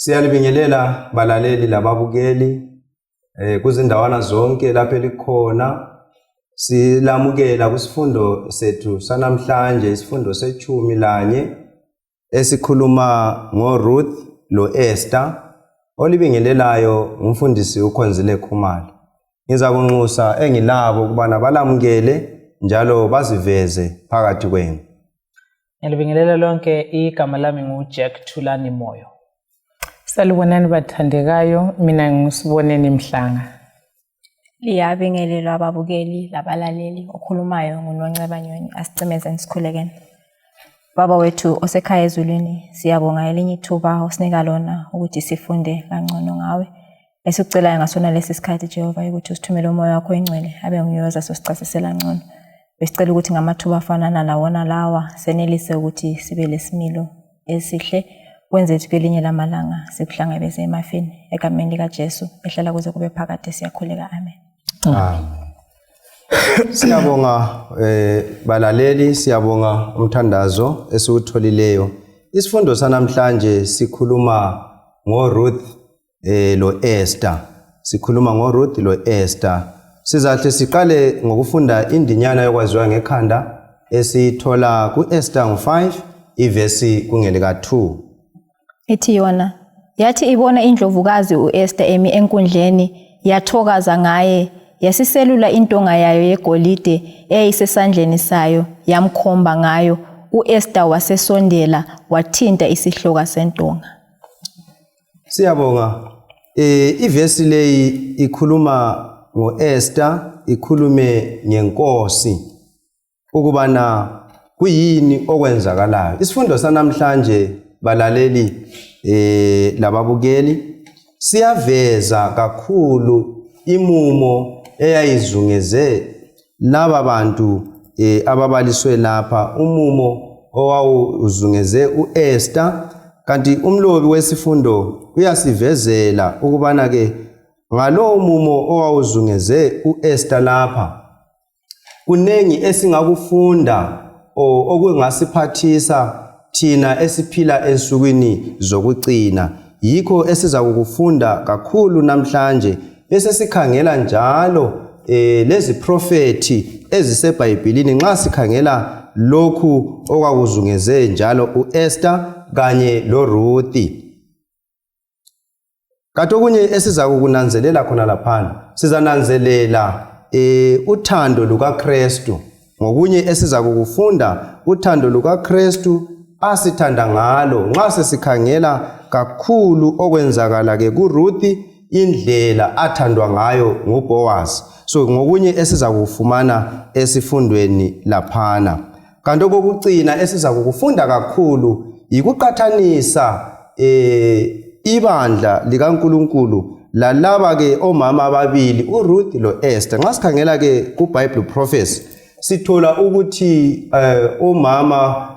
Siyalibingelela balaleli lababukeli kuzindawana zonke lapho elikhona. Silamukela kusifundo sethu sanamhlanje, isifundo sechumi lanye esikhuluma ngoRuth loEsther, olibingelelayo umfundisi uKhonzile Khumalo. Ngiza kunxusa engilabo ukubana balamukele njalo baziveze phakathi kwenu. Ngilibingelela lonke, igama lami nguJack Thulani Moyo. Salubonani bathandekayo, mina ngusiboneni Mhlanga. Liyabingelelwa ababukeli labalaleli, okhulumayo nguNonceba Nyoni, asicimeze sikhulekene. Baba wethu osekhaya ezulwini, siyabonga elinye ithuba osinika lona ukuthi sifunde kangcono ngawe. Esikucelayo ngasona lesi sikhathi Jehova ukuthi usithumele umoya wakho engcwele abe nguyoza sosichasisela ngcono. Besicela ukuthi ngamathuba afana nalawona lawa senelise ukuthi sibe lesimilo esihle. Kwenze ukuthi kwelinye lamalanga sikuhlangabeze emafini egameni likaJesu ehlala kuze kube phakade, siyakhuleka, amen. Amen. Siyabonga balaleli, siyabonga umthandazo esiwutholileyo. Isifundo sanamhlanje sikhuluma ngoRuth loEsther. Sikhuluma ngoRuth loEsther. Sizahle siqale ngokufunda indinyana yokwaziwa ngekhanda esithola kuEsther 5 ivesi kungelika 2. Ithi yona, yathi ibona indlovukazi uEsther emi enkundleni, yathokaza ngaye, yasiselula intonga yayo yegolide eyayisesandleni sayo, yamkhomba ngayo. uEsther wasesondela wathinta isihloka sentonga. Siyabonga. Ivesi leyi ikhuluma ngoEsther, ikhulume ngenkosi ukubana kuyini okwenzakalayo. Isifundo sanamhlanje balaleli lababukeli siyaveza kakhulu imumo eyayizungeze laba bantu ababaliswe lapha, umumo owawuzungeze uEsther. Kanti umlobi wesifundo uyasivezela ukubana ke ngalo mumo owawuzungeze uEsther lapha kunengi esingakufunda okungasiphathisa thina esiphila ensukwini zokucina. Yikho esiza kukufunda kakhulu namhlanje, bese sikhangela njalo lezi profeti eziseBhayibhelini nxa sikhangela lokhu okwakuzungeze njalo uEsther kanye loRuthi. Kanti okunye esiza kukunanzelela khona laphana, sizananzelela uthando lukaKristu. Ngokunye esiza kukufunda uthando lukaKristu asithanda ngalo nxa sesikhangela kakhulu okwenzakala ke kuRuthi, indlela athandwa ngayo nguBoaz. So ngokunye esiza kufumana esifundweni laphana. Kanti okokucina esiza kukufunda kakhulu ikuqathanisa ibandla likaNkulunkulu lalaba ke omama ababili uRuth loEsther. Nxa sikhangela ke kuBible prophecy sithola ukuthi omama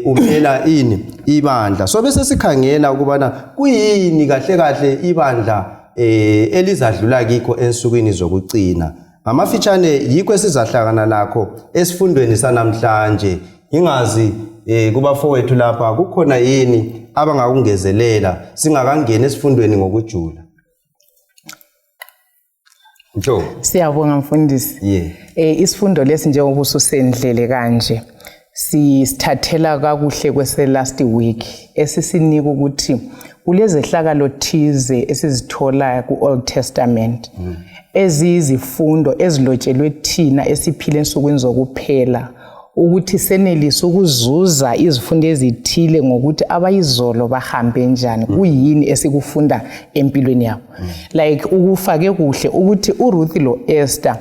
umela ini ibandla. So bese sikhangela ukubana kuyini kahle kahle ibandla elizadlula kikho ensukwini zokucina. Ngamafitshane yikho esizahlangana lakho esifundweni sanamhlanje. Ingazi kubafowethu lapha kukhona yini abangakungezelela singakangena esifundweni ngokujula. Njo Siyabonga mfundisi. Isifundo lesi njengoba ususendlele kanje sithathela kakuhle kwese last week esisinika ukuthi kulezehlakalo thize esizithola ku-Old Testament eziyizifundo ezilotshelwe thina esiphila ensukwini zokuphela ukuthi senelise ukuzuza izifundo ezithile ngokuthi abayizolo bahambe njani, kuyini esikufunda empilweni yabo. Like ukufake kuhle ukuthi uRuth loEsther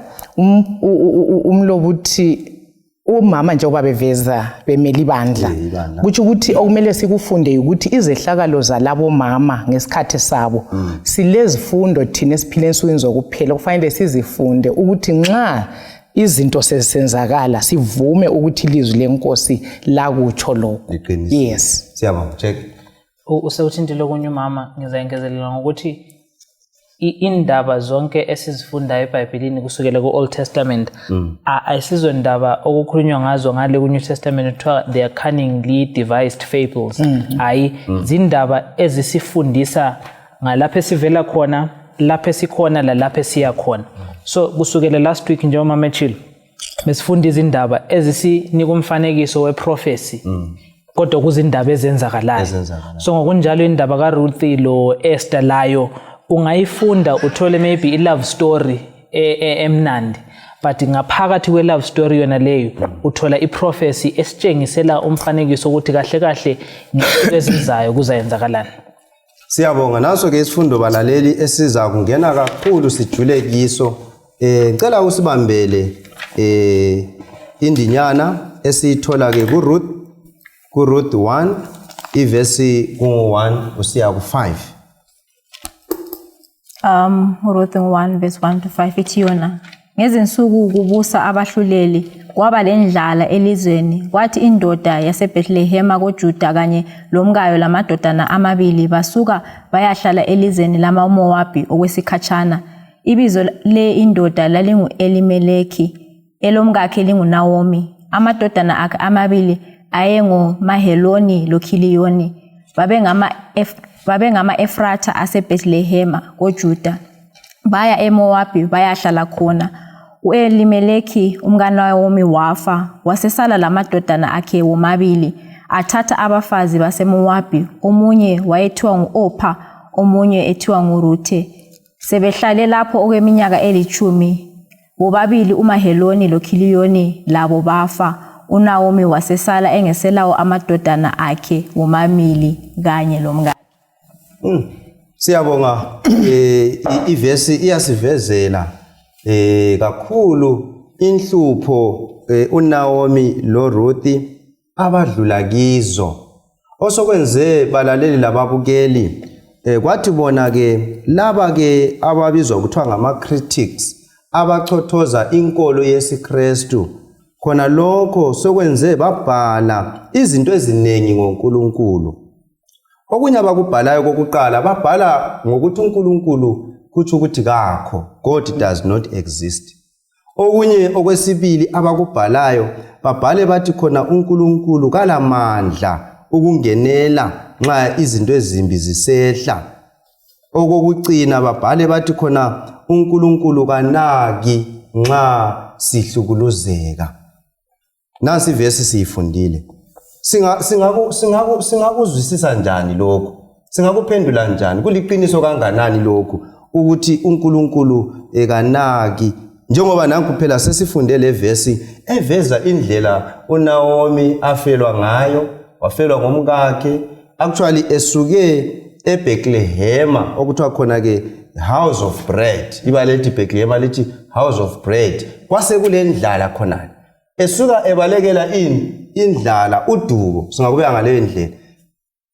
umlobuthi umama njengoba beveza bemeli ibandla, kuthi ukuthi okumele sikufunde ukuthi izehlakalo zalabo mama ngesikhathi sabo silezifundo thina esiphila ensukwini zokuphela kufanele sizifunde ukuthi nxa izinto sezisenzakala sivume ukuthi ilizwi lenkosi lakutsho lokho. Yes. Siyabonga Jack. Usewuthintile okunye umama, ngizayengezelela ngokuthi indaba zonke esizifundayo eBhayibhelini kusukela ku-Old Testament ayisizo ndaba okukhulunywa ngazo ngale ku-New Testament kuthiwa they are cunningly devised fables. Hayi, zindaba ezisifundisa ngalapho esivela khona, lapho esikhona lapho esiya khona. So kusukela last week njengoba mamechilo besifunda izindaba ezisinika umfanekiso weprofesi kodwa kuzindaba ezenzakalayo. So ngokunjalo indaba kaRuth lo Esther layo ungayifunda uthole maybe i love story emnandi, but ngaphakathi kwe love story yona leyo uthola iprofesi esitshengisela umfanekiso ukuthi kahle kahle ngezinto ezizayo kuzayenzakalana. Siyabonga naso ke isifundo balaleli esiza kungena kakhulu sijule kiso. Ngicela usibambele indinyana esithola ke kuRuth 1 ivesi ku1 usiya ku5. Ruth 1 verse 1 to 5 ithi yona ngezinsuku kubusa abahluleli kwaba lendlala elizweni kwathi indoda yaseBethlehema koJuda kanye lomkayo lamadodana amabili basuka bayahlala elizweni lamaMowabi okwesikhatshana. Ibizo le indoda lalingu Elimeleki elomkakhe linguNaomi. Amadodana akhe amabili ayengo Maheloni loKiliyoni babengama Efrata aseBethlehema koJuda. Baya eMowabi bayahlala khona. U-Elimeleki umkaNaomi wafa, wasesala lamadodana akhe womabili. Athatha abafazi baseMowabi, omunye wayethiwa ngu-Opha, omunye ethiwa nguRuthe. Sebehlale lapho okweminyaka 10, bobabili uMaheloni loKiliyoni labo bafa. uNaomi wasesala engeselawo amadodana akhe womabili kanye lomngane. Siyabonga ivesi iyasivezela kakhulu inhlupho uNaomi loRuthi abadlula kizo osokwenze balaleli lababukeli kwathi bona ke laba ke ababizwa kuthiwa ngama critics abachothoza inkolo yesiKristu khona lokho sokwenze babhala izinto eziningi ngoNkulunkulu. Okunye abakubhalayo kokuqala babhala ngokuthi uNkulunkulu kuthi ukuthi kakho, God does not exist. Okunye okwesibili abakubhalayo babhale bathi khona uNkulunkulu kalamandla ukungenela nxa izinto ezimbi zisehla. Okokucina babhale bathi khona uNkulunkulu kanaki nxa sihlukuluzeka. Nasi ivesi siyifundile. Singakuzwisisa njani lokho? Singakuphendula njani? Kuliqiniso kanganani lokho ukuthi uNkulunkulu ekanaki njengoba nanku phela sesifunde le vesi eveza indlela uNaomi afelwa ngayo, wafelwa ngomkakhe, actually esuke eBethlehema okuthiwa khona ke house of bread. Ibalethi Bethlehem lithi house of bread. Kwase kulendlala khona. Esuka ebalekela indlala udubo singakubeka ngaleyo ndlela.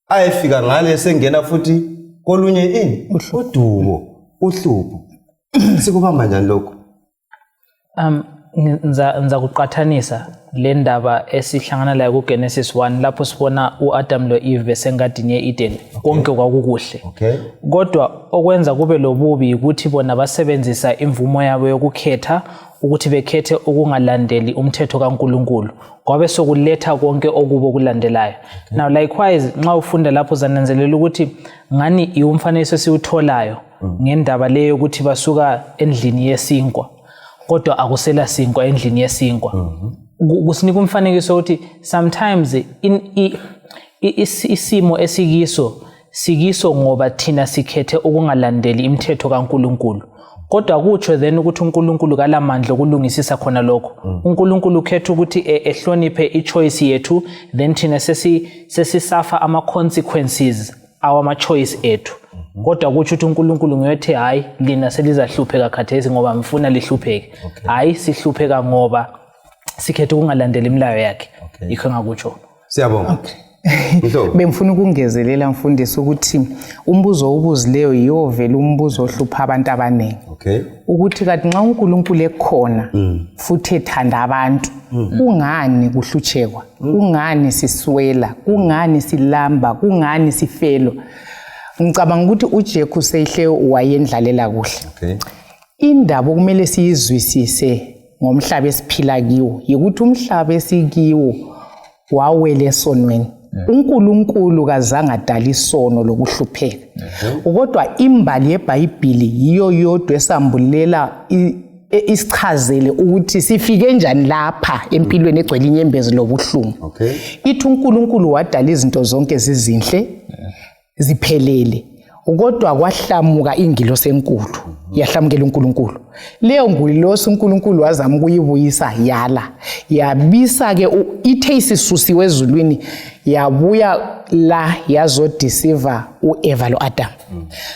Ayefika ngale sengena futhi kolunye udubo uhlupho. Sikubamba njani lokho? Nza kuqathanisa le ndaba esihlangana la kuGenesis 1 lapho sibona uAdam lo Eve besengadini yeEden konke kwakukuhle. Kodwa okwenza kube lobubi ukuthi bona basebenzisa imvumo yabo yokukhetha ukuthi bekhethe ukungalandeli umthetho kaNkuluNkulu kwabe sokuletha konke okubo kulandelayo. Now likewise nxa ufunda lapho zananzelela ukuthi ngani iumfanekiso siutholayo ngendaba leyo ukuthi basuka endlini yesinkwa kodwa akusela sinkwa endlini yesinkwa. Kusinika umfanekiso ukuthi sometimes isimo sikiso ngoba thina sikhethe ukungalandeli imithetho kaNkuluNkulu. Kodwa kutsho then ukuthi uNkulunkulu kalamandla okulungisisa khona lokho. uNkulunkulu ukhetha ukuthi ehloniphe ichoice yethu then thina sesisafa ama consequences our choice ethu. Kodwa kutsho ukuthi uNkulunkulu ngiyothe hayi lina selizahlupheka khathesi ngoba mfuna lihlupheke. Hayi sihlupheka ngoba sikhethe ukungalandela imilayo yakhe. Yikho ngakutsho. Siyabonga. Bengifuna ukungezelela mfundisi ukuthi umbuzo obuzileyo yiyo vele umbuzo ohlupha abantu abaningi. Ukuthi kanti nxa uNkulunkulu ekhona futhi ethanda abantu kungani kuhlutshekwa? Kungani siswela? Kungani silamba? Kungani sifelo? ngicabanga ukuthi uJeku sehle wayendlalela kuhle. Okay. Indaba okumele siyizwisise ngomhlaba esiphila kiwo ukuthi umhlaba esikiwo wawele esonweni. uNkulunkulu kazange adala isono lokuhlupheka. Kodwa imbali yeBhayibheli yiyo yodwa esambulela isichazele ukuthi sifike njani lapha empilweni egcwele inyembezi lobuhlungu. Okay. Ithi uNkulunkulu wadala izinto zonke zizinhle ziphelele. Kodwa kwahlamuka ingilosi enkulu yahlamukela uNkulunkulu. Leyo ngilosi uNkulunkulu wazama ukuyibuyisa yala. Yabisa ke ithe isisusiwe ezulwini yabuya la yazodeceive uEva loAdam.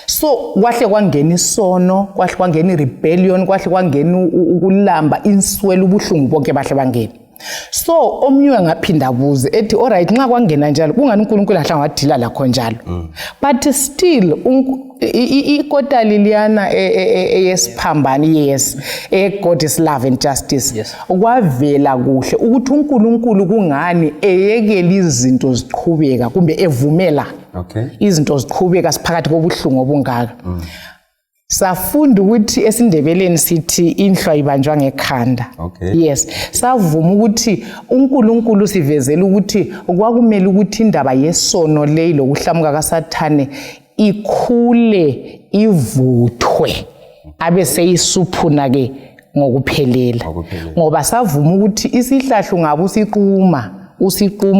So kwahle kwangena isono, kwahle kwangena irebellion, kwahle kwangena ukulamba inswela ubuhlungu bonke bahle bangena. So omnye ngaphinda abuze ethi alright nxa kwangena njalo kungani uNkulunkulu ahla ngadila lakho njalo. But still ikota liliana eyesiphambani yes God is love and justice. Kwavela kuhle ukuthi uNkulunkulu kungani eyekela izinto ziqhubeka kumbe evumela izinto ziqhubeka siphakathi kobuhlungu obungaka. Safunda ukuthi esindebeleni sithi inhlwa ibanjwa ngekhanda. Yes, savuma ukuthi uNkulunkulu sivezela ukuthi kwakumele ukuthi indaba yesono leyi lokuhlamuka kaSathane ikhule ivuthwe abe seyisuphuna ke ngokuphelela. Ngoba savuma ukuthi isihlahla ngabe usiquma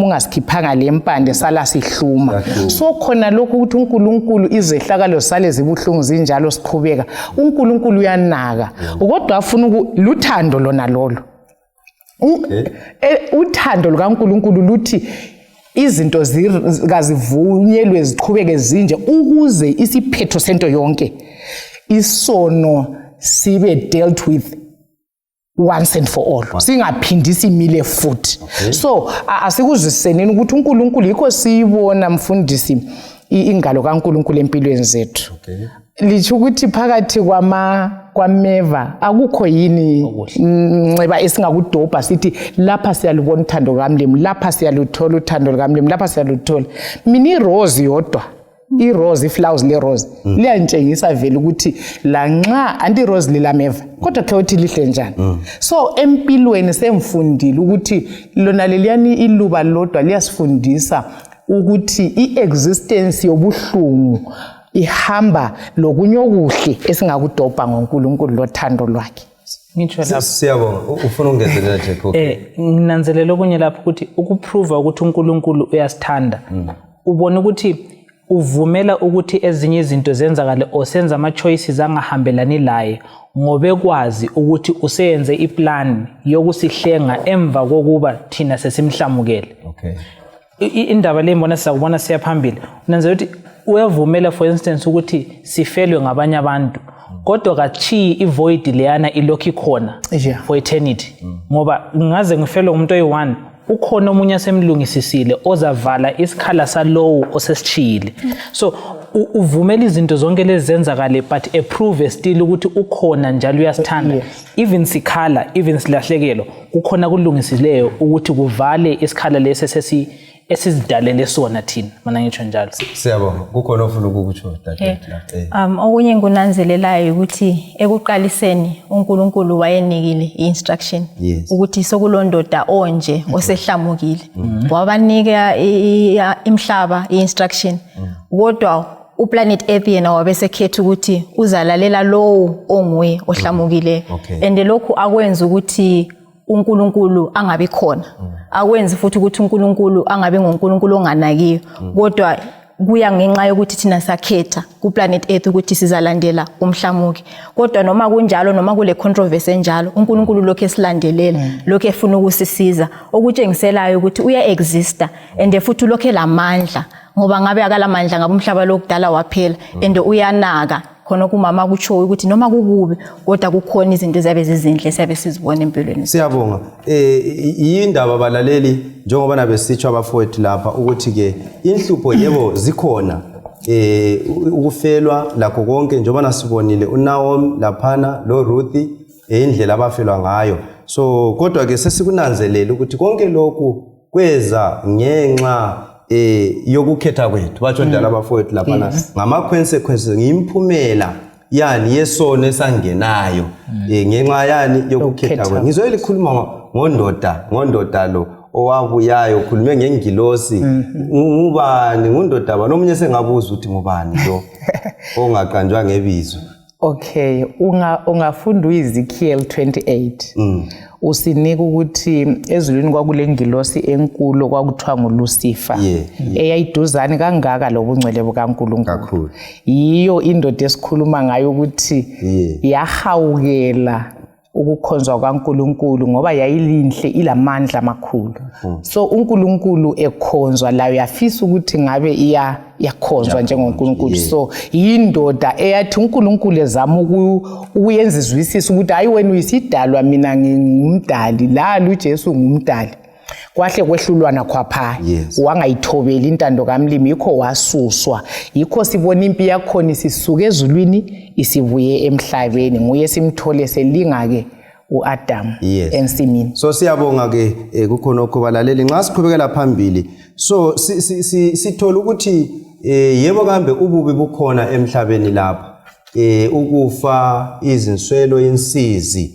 ungasikhiphanga lempande sala sihluma. So khona lokho ukuthi uNkulunkulu izehlakalo sale zibuhlungu zinjalo siqhubeka uNkulunkulu uyanaka. Kodwa afuna luthando lona lolo. Uthando lukaNkulunkulu luthi izinto zikazivunyelwe ziqhubeke zinje ukuze isiphetho sento yonke isono sibe dealt with once and for all. Singaphindisi imile futhi. So asikuzwiseneni ukuthi uNkulunkulu yikho siyibona mfundisi ingalo kaNkulunkulu empilweni zethu. Lithi ukuthi phakathi kwameva akukho yini nceba esingakudobha sithi lapha siyalubona uthando kaMlemu, lapha siyaluthola uthando kaMlemu, lapha siyaluthola. Mina irose yodwa irose iflowers le rose liyantshengisa vele ukuthi la nxa anti rose lilameva kodwa ke uthi lihle njani. So empilweni semfundile ukuthi lona leliyani iluba lodwa liyasifundisa ukuthi iexistence yobuhlungu ihamba lokunyokuhle esingakudobha ngoNkulunkulu lothando lwakhe. Ngitsho lapho siyabonga ufuna ungezelela Jacob. Nginanzelela okunye lapho ukuthi ukuprove ukuthi uNkulunkulu uyasithanda. Ubona ukuthi uvumela ukuthi ezinye izinto zenzakale osenza ama choices angahambelani laye ngobe kwazi ukuthi useyenze iplan yokusihlenga emva kokuba thina sesimhlamukele. Indaba le mbona sakubona siyaphambili. Unanzela ukuthi uyavumela for instance ukuthi sifelwe ngabanye abantu kodwa kachi ivoid leyana ilokhi khona for eternity. Ngoba ngaze ngifelwe umuntu oyi1 ukhona omunye asemlungisisile ozavala isikhala salowo osesichile. So uvumela izinto zonke lezi zenzakale but approve still ukuthi ukhona njalo uyasithanda. Even sikhala even silahlekelo ukhona kulungisileyo ukuthi kuvale isikhala lesi esizidalele sona thina mana ngitsho njalo. Siyabonga kukhona ofuna ukukutsho okunye ngunanzelelayo ukuthi ekuqaliseni uNkulunkulu wayenikile iinstruction ukuthi sokulondoda onje osehlamukile wabanika imhlaba iinstruction kodwa uplanet Earth yena wabesekhetha ukuthi uzalalela lowo onguye ohlamukile and lokhu akwenza ukuthi uNkulunkulu angabe khona. Akwenza futhi ukuthi uNkulunkulu angabe ngoNkulunkulu onganakiyo kodwa kuya ngenxa yokuthi thina sakhetha kuplanet Earth ukuthi sizalandela umhlamuki. Kodwa noma kunjalo noma kule controversy enjalo uNkulunkulu lokho esilandelela lokho efuna ukusisiza okutshengiselayo ukuthi uya exista and futhi lokho lamandla ngoba ngabe akalamandla ngabe umhlaba lokudala waphela and uyanaka khona kumama kutsho ukuthi noma kukubi kodwa kukhona izinto ezabe zizinhle siyabe sizibona empilweni. Siyabonga yindaba balaleli njengoba nabe sitsho abafowethu lapha ukuthi ke inhlupho yebo zikhona ukufelwa lakho konke njengoba nasibonile uNaomi laphana lo Ruth indlela abafelwa ngayo. So kodwa ke sesikunanzelela ukuthi konke lokhu kweza ngenxa yokukhetha kwethu batsho njalo abafowethu lapha ngama consequences ngimphumela yani yesono esangenayo ngenxa yani yokukhetha kwethu. Ngizoyelikhuluma ngondoda lo owabuyayo ukhulume ngengilosi ngubani ngundoda bani omunye sengabuza ukuthi ngubani lo ongaqanjwa ngebizo. Okay, ungafunda uEzekiel 28. Usinika ukuthi ezulwini kwakule ngilosi enkulu kwakuthiwa nguLucifer eyayiduzane kangaka lobungcwele bukaNkulunkulu. Yiyo indoda esikhuluma ngayo ukuthi yahawukela ukukhonzwa kwaNkulunkulu ngoba yayilinhle ilamandla amakhulu. So uNkulunkulu ekhonzwa layo yafisa ukuthi ngabe iyakhonzwa njengoNkulunkulu. So yindoda eyathi uNkulunkulu ezama ukuyenza izwisisa ukuthi hayi wena uyisidalwa mina ngingumdali la uJesu ngumdali. Kwahle kwehlulwana khwapha wangayithobeli intando kaMlimi yikho wasuswa. Yikho sibona impi yakhona isisuka ezulwini isibuye emhlabeni nguye simthole selinga ke uAdam ensimini. So siyabonga ke kukhona okubalaleli nxa siqhubekela phambili. So sithola ukuthi yebo kambe ububi bukhona emhlabeni lapha. Ukufa izinswelo insizi.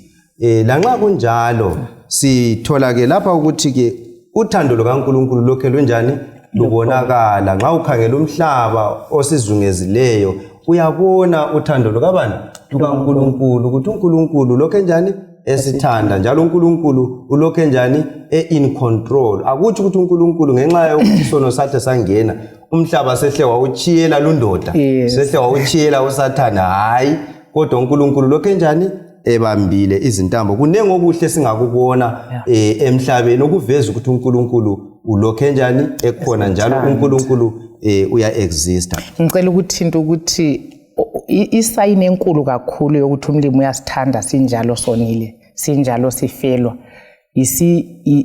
Lanxa kunjalo sithola ke lapha ukuthi ke uthando lukaNkulunkulu lokho lwenjani lubonakala nxa ukhangela umhlaba osizungezileyo uyabona uthando lukaNkulunkulu ukuthi uNkulunkulu lokho enjani esithanda njalo uNkulunkulu ulokho enjani in control. Akuthi ukuthi uNkulunkulu ngenxa yokusono sathe sangena umhlaba sehle wawuchiyela lundoda sehle wawuchiyela uSathane hayi kodwa uNkulunkulu lokho enjani ebambile izintambo. Kunenge okuhle singakubona emhlabeni okuveza ukuthi uNkulunkulu ulokho enjani ekhona njalo uNkulunkulu uya exista. Ngicela ukuthinta ukuthi isayini enkulu kakhulu yokuthi umlimi uyasithanda sinjalo sonile sinjalo sifelwa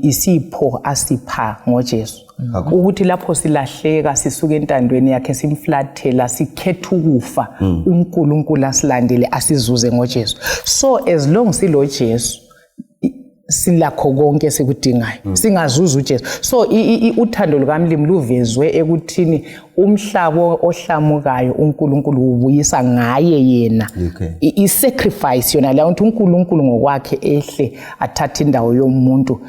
isipho asipha ngoJesu. Ukuthi lapho silahleka sisuka entandweni yakhe simflathela sikhetha ukufa uNkulunkulu asilandele asizuze ngoJesu. So as long silo Jesu silakho konke sikudingayo singazuza uJesu. So uthando lukaMlimi luvezwe ekuthini umhlaba ohlamukayo uNkulunkulu ubuyisa ngaye yena. I-sacrifice yona la ukuthi uNkulunkulu ngokwakhe ehle athatha indawo yomuntu.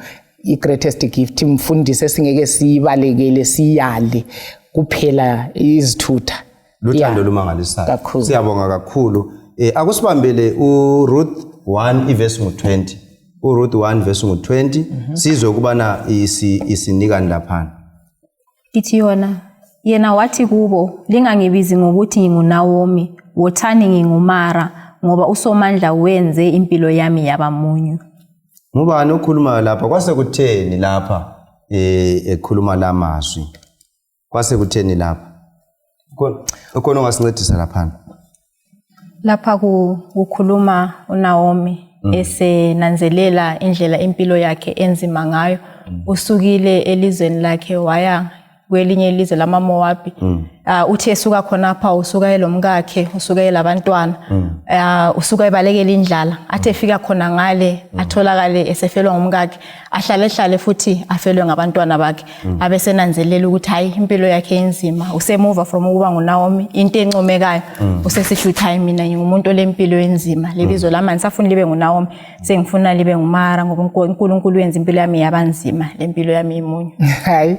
I-greatest gift imfundise singeke sibalekele siyale kuphela izithutha. Luthando lumangalisayo. Siyabonga kakhulu. Akusibambele uRuth 1 verse 20. uRuth 1 verse 20 sizwe ukubana isinikani laphana. Ithi yena wathi kubo lingangibizi ngokuthi nginguNaomi wothani ngingumara ngoba uSomandla wenze impilo yami yabamunyu. Ngubani okhuluma lapha kwase kutheni lapha ekhuluma lamazwi kwase kutheni lapha khona ongasincedisa laphana lapha kukhuluma uNaomi esenanzelela indlela impilo yakhe enzima ngayo usukile elizweni lakhe waya kwelinye ilizwe lamaMowabi uthi esuka khona pha usuka elomkakhe usuka elabantwana usuka ebalekela indlala athe efika khona ngale atholakale esefelwa ngumkakhe ahlale futhi afelwe ngabantwana bakhe abesenanzelela ukuthi hayi impilo yakhe enzima usemuva from ukuba nguNaomi into encomekayo usesithi uthi hayi mina ngingumuntu olempilo enzima lebizo lami nisafuna libe nguNaomi sengifuna libe ngumara ngoba uNkulunkulu wenza impilo yami yabanzima lempilo yami imunyu. Hayi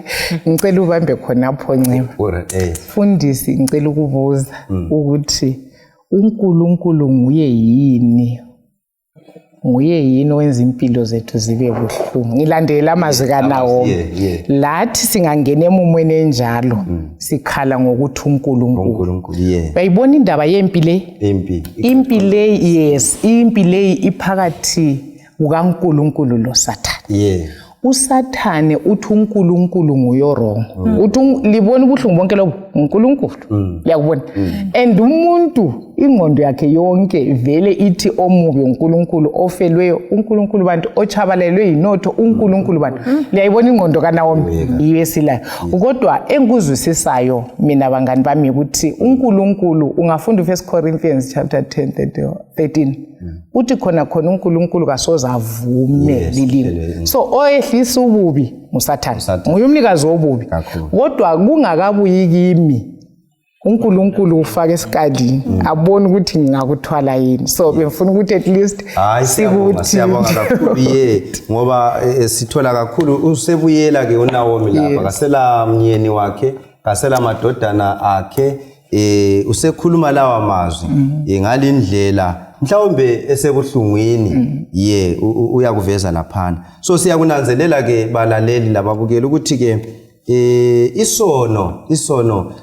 ngicela ubambe khonapho Nceba. Fundisi ngicela ukubuza ukuthi uNkulunkulu nguye yini wenza impilo zethu zibe buhlungu. Ngilandela amazwi kaNaomi lathi singangena emumweni enjalo sikhala ngokuthi uNkulunkulu bayibona indaba yempi le impi le iphakathi kukaNkulunkulu loSathane. uSathane uthi uNkulunkulu nguyorongo uthi libona ubuhlungu bonke lobo uNkulunkulu yakubona and umuntu ingqondo yakhe yonke vele ithi omubi uNkulunkulu ofelweyo uNkulunkulu bantu ochabalelwe yinotho uNkulunkulu bantu liyayibona ingqondo kaNaomi iyesilayo kodwa engikuzwisisayo mina bangani bami ukuthi uNkulunkulu ungafunda uFirst Corinthians chapter 10:13 uthi khona uNkulunkulu kasoza avume lilingo so oyehlisa ububi ngusathane nguye umnikazi wobubi kodwa kungakabuyi kimi uNkulunkulu ufaka esikadini abone ukuthi ngingakuthwala yini so befuna ukuthi at least siyabonga kakhulu ngoba sithola kakhulu usebuyela ke uNaomi lapha kasela myeni wakhe kasela madodana akhe usekhuluma lawa mazwi ngalindlela mhlawumbe esebuhlungwini uyakuveza laphana so siyakunanzelela ke balaleli lababukeli ukuthi ke isono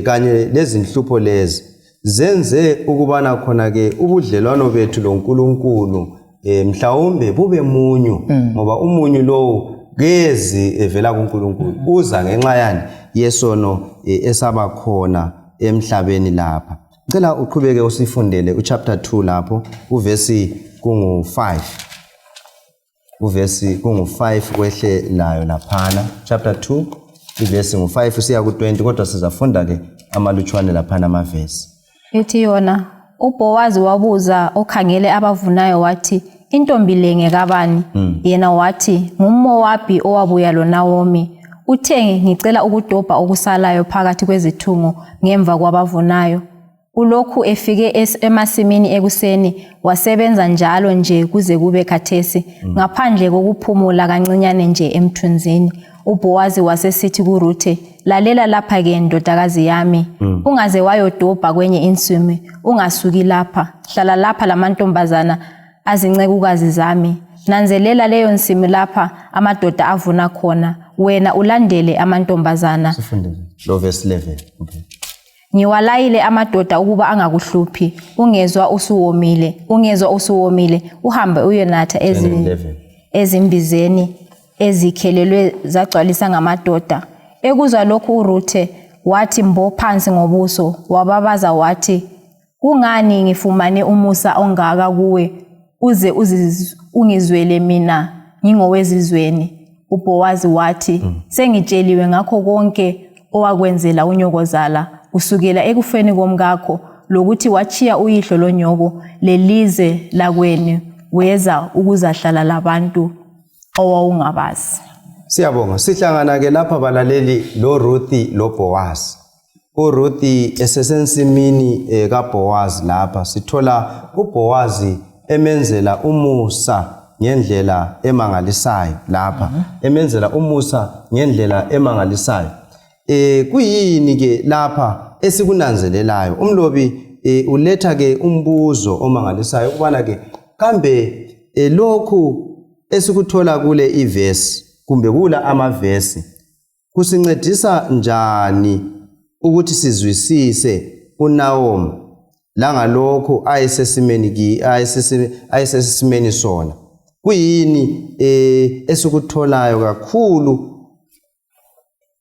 kanye lezinhlupho lezi zenze ukubana khona ke ubudlelwano bethu loNkulunkulu mhlawumbe bube munyu ngoba umunyu lo gezi evela kuNkulunkulu uza ngenxa yani yesono esaba khona emhlabeni lapha. Ngicela uqhubeke usifundele uchapter 2 lapho uvesi kungu-5 uvesi kungu-5 kwehle layo laphana chapter 2 ivesi ngu-5 siya ku-20 kodwa sizafunda ke amalutshwane laphana amavesi. Ithi yona uBowazi wabuza okhangele abavunayo wathi intombi le ngekabani yena wathi ngumMowabi owabuya loNaomi uthe ngicela ukudobha okusalayo phakathi kwezithungo ngemva kwabavunayo. Ulokhu efike emasimini ekuseni wasebenza njalo nje kuze kube khathesi ngaphandle kokuphumula kancinyane nje emthunzini. uBowazi wasesithi kuRuthe lalela lapha ke ndodakazi yami ungaze wayodobha kwenye insimi ungasuki lapha hlala lapha lamantombazana azincekukazi zami nanzelela leyo nsimi lapha amadoda avuna khona wena ulandele amantombazana. Sifunde lo verse 11 okay. Ngiwalayile amadoda ukuba angakuhluphi ungezwa usuwomile uhambe uyonatha ezimbizeni ezikhelelwe zagcwalisa ngamadoda. Ekuzwa lokhu uRuthe wathi mbo phansi ngobuso wababaza wathi kungani ngifumane umusa ongaka kuwe uze ungizwele mina ngingowezizweni. uBowazi wathi sengitsheliwe ngakho konke owakwenzela unyokozala usukela ekufeni komkakho lokuthi wachiya uyihlo lonyoko lelize lakweni weza ukuzahlala labantu owawungabazi. Siyabonga sihlangana ke lapha balaleli lo Ruthi lo Bowazi. uRuthi esesensimini kaBowazi lapha sithola uBowazi emenzela umusa ngendlela emangalisayo lapha emenzela umusa ngendlela emangalisayo. Kuyini ke lapha esikunanzelelayo umlobi uletha ke umbuzo omangalisayo ubana ke kambe lokhu esikuthola kule ivesi kumbe kula amavesi kusincedisa njani ukuthi sizwisise uNaomi langalokho ayisesimeni sona kuyini esikutholayo kakhulu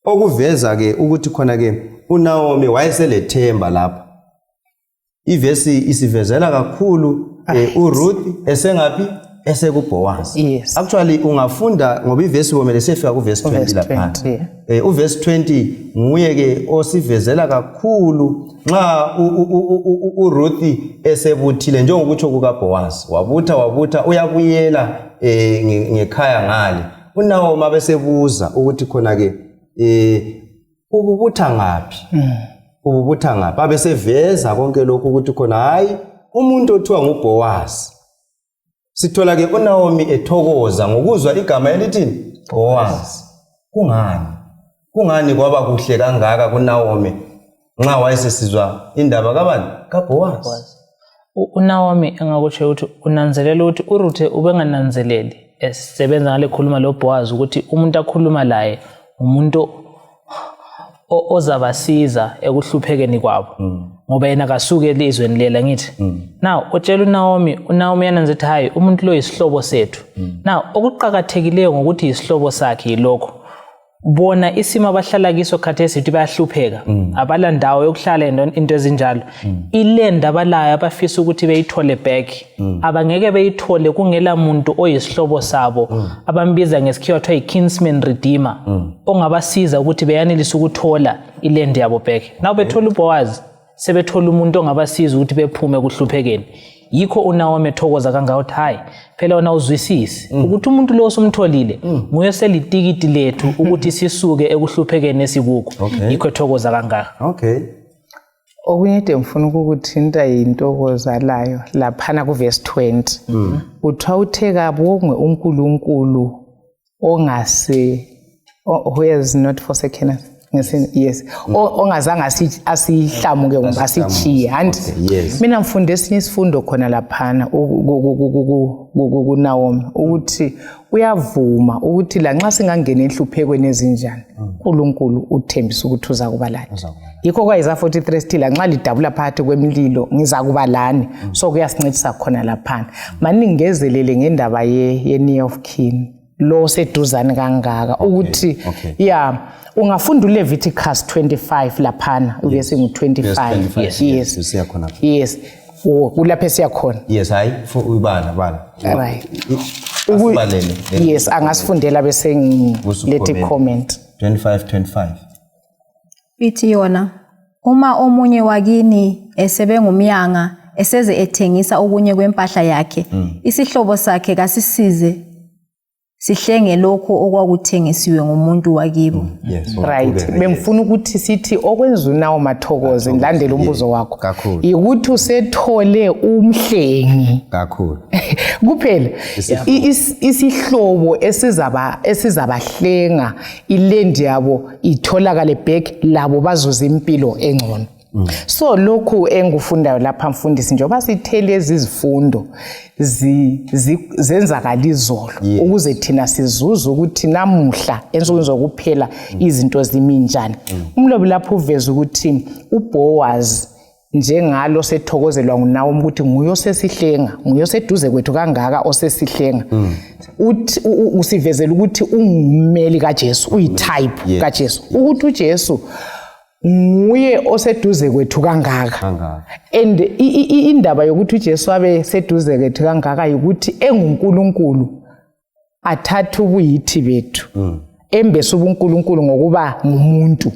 okuveza ke ukuthi khona ke uNaomi wayeselethemba lapha. Ivesi isivezela kakhulu uRuth esengaphi esekuBowazi. Yes. Actually ungafunda ngoba ivesi komele sefika kuverse 20 lapha. Uverse 20 nguye ke osivezela kakhulu nxa uRuth esebuthile njengokuthi kukaBowazi wabutha uyabuyela ngekhaya ngale. uNaomi abesebuza ukuthi khona ke ububutha ngaphi abeseveza konke lokhu ukuthi khona hayi umuntu othiwa nguBowazi. Sithola ke uNaomi ethokoza ngokuzwa igama elithini Bowazi. Kungani kwaba kuhle kangaka kuNaomi nxa wayesesizwa indaba kabani kaBowazi. uNaomi engakutsho ukuthi unanzelela ukuthi uRuthe ubengananzeleli esebenza ngale khuluma lo Bowazi ukuthi umuntu akhuluma laye umuntu ozabasiza ekuhluphekeni kwabo ngoba yena kasuke elizweni lela ngithi now utshela uNaomi yananzetha hayi umuntu lo isihlobo sethu. Now okuqhakathekileyo ngokuthi isihlobo sakhe yilokho bona isimo abahlala kiso khathesi ukuthi bayahlupheka abala ndawo yokuhlala into ezinjalo ilenda abalayo abafisa ukuthi beyithole back abangeke beyithole kungela muntu oyisihlobo sabo abambiza ngesikhiwa kuthiwa kinsman redeemer ongabasiza ukuthi beyanelise ukuthola ilenda yabo back. Now bethola uBowazi sebethola umuntu ongabasiza ukuthi bephume kuhluphekeni. yikho uNaomi ethokoza kangaka uthi hayi phela wena uzwisisi ukuthi umuntu lo somtholile nguye selitikiti lethu ukuthi sisuke ekuhluphekeni esikukho yikho ethokoza kangaka. Okay. Okunye ngifuna ukukuthinta intokoza layo laphana kuverse 20. Uthiwa uthe kabongwe uNkulunkulu ongase who has not forsaken us. Yes. Ongazange asihlamuke kumbe asichiye. And mina ngifunde esinye isifundo khona laphana kuNaomi ukuthi uyavuma ukuthi la nxa singangena enhluphekweni ezinjani uNkulunkulu uthembisa ukuthi uza kuba lani. Yikho kwaIsaiah 43 still nxa lidabula phakathi kwemililo ngiza kuba lani. So kuyasincedisa khona laphana. Mani ngingezelele ngendaba ye of kin. Lo seduzane kangaka ukuthi ungafunda uLeviticus 25 laphana uvese ngu25. Yes siyakhona. Yes kulapha siyakhona. Yes hayi ubala right asibalele. Yes angasifundela bese ngilethe comment 25 ithi yona uma omunye wakini esebe ngumyanga eseze ethengisa okunye kwempahla yakhe isihlobo sakhe kasisize sihlenge lokho okwakuthengisiwe ngumuntu wakibo. Right bengifuna ukuthi sithi okwenza uNaomi athokoze ngilandela umbuzo wakho ukuthi usethole umhlengi kakhulu kuphela isihlobo esizabahlenga ilendi yabo itholakale back labo bazuza impilo engcono. So lokhu engufundayo lapha mfundisi njengoba sithele izifundo zenzakala izolo ukuze thina sizuze ukuthi namuhla ensukwini zokuphela izinto ziminjani. Umlobi lapho uveza ukuthi uBoaz njengalo sethokozelwa nguNaomi ukuthi nguye osesihlenga nguye oseduze kwethu kangaka osesihlenga. Uthi usivezela ukuthi ungumeli kaJesu uyitype kaJesu ukuthi uJesu nguye oseduze kwethu kangaka. And indaba yokuthi uJesu abe seduze kwethu kangaka ukuthi enguNkulunkulu athatha ubuyithi bethu embese ubuNkulunkulu ngokuba ngumuntu.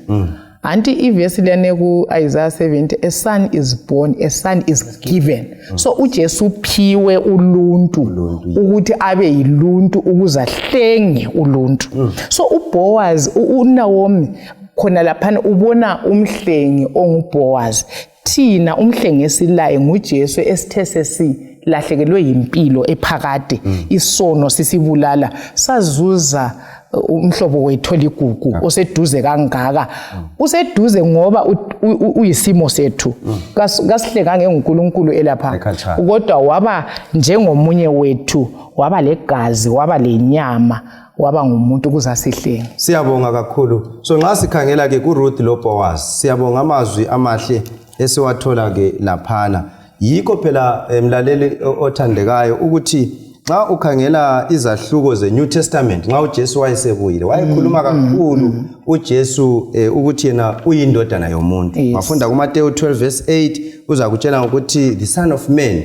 Anti ivesi lene kuIsaiah 70 a son is born a son is given. So uJesu uphiwe uluntu ukuthi abe yiluntu ukuzahlenge uluntu. So uBoaz uNaomi khona laphana ubona umhlengi onguBoaz. Thina umhlengi esilaye nguJesu esithe sesilahlekelwe yimpilo ephakade isono sisibulala sazuza umhlobo wethu oligugu oseduze kangaka. Useduze ngoba uyisimo sethu kasihlenga ngeNkulunkulu elapha kodwa waba njengomunye wethu waba legazi waba lenyama waba ngumuntu kuzasihlenge. Siyabonga kakhulu. So nxa sikhangela ke kuRuth loBoaz siyabonga amazwi amahle esiwathola ke laphana. Yikho phela emlaleli othandekayo ukuthi nxa ukhangela izahluko zeNew Testament nxa uJesu wayesebuyile wayekhuluma kakhulu uJesu ukuthi yena uyindodana yomuntu. Wafunda kuMateyu 12 verse 8 uzakutshela ukuthi the son of man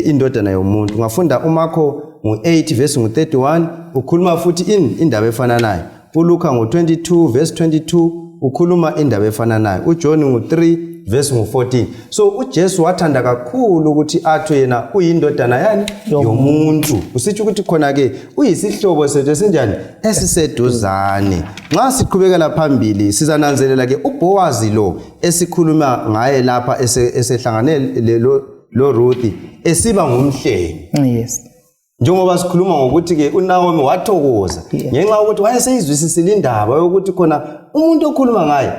indodana yomuntu. Ngafunda uMarko ngu8 verse ngu31 ukhuluma futhi indaba efana nayo. uLuka ngu22 verse 22 ukhuluma indaba efana nayo. uJohn ngu3 verse ngu14. So uJesu wathanda kakhulu ukuthi atho yena uyindodana yani yomuntu. Usitsho ukuthi khona ke uyisihlobo sethu esinjani esiseduzane. Nxa siqhubekela phambili sizananzelela ke uBoaz lo esikhuluma ngaye lapha esehlanganele lo Ruth esiba ngumhlengi. Yes. Njengoba sikhuluma ngokuthi ke uNaomi wathokoza ngenxa ukuthi wayeseyizwisisile indaba yokuthi khona umuntu okhuluma ngaye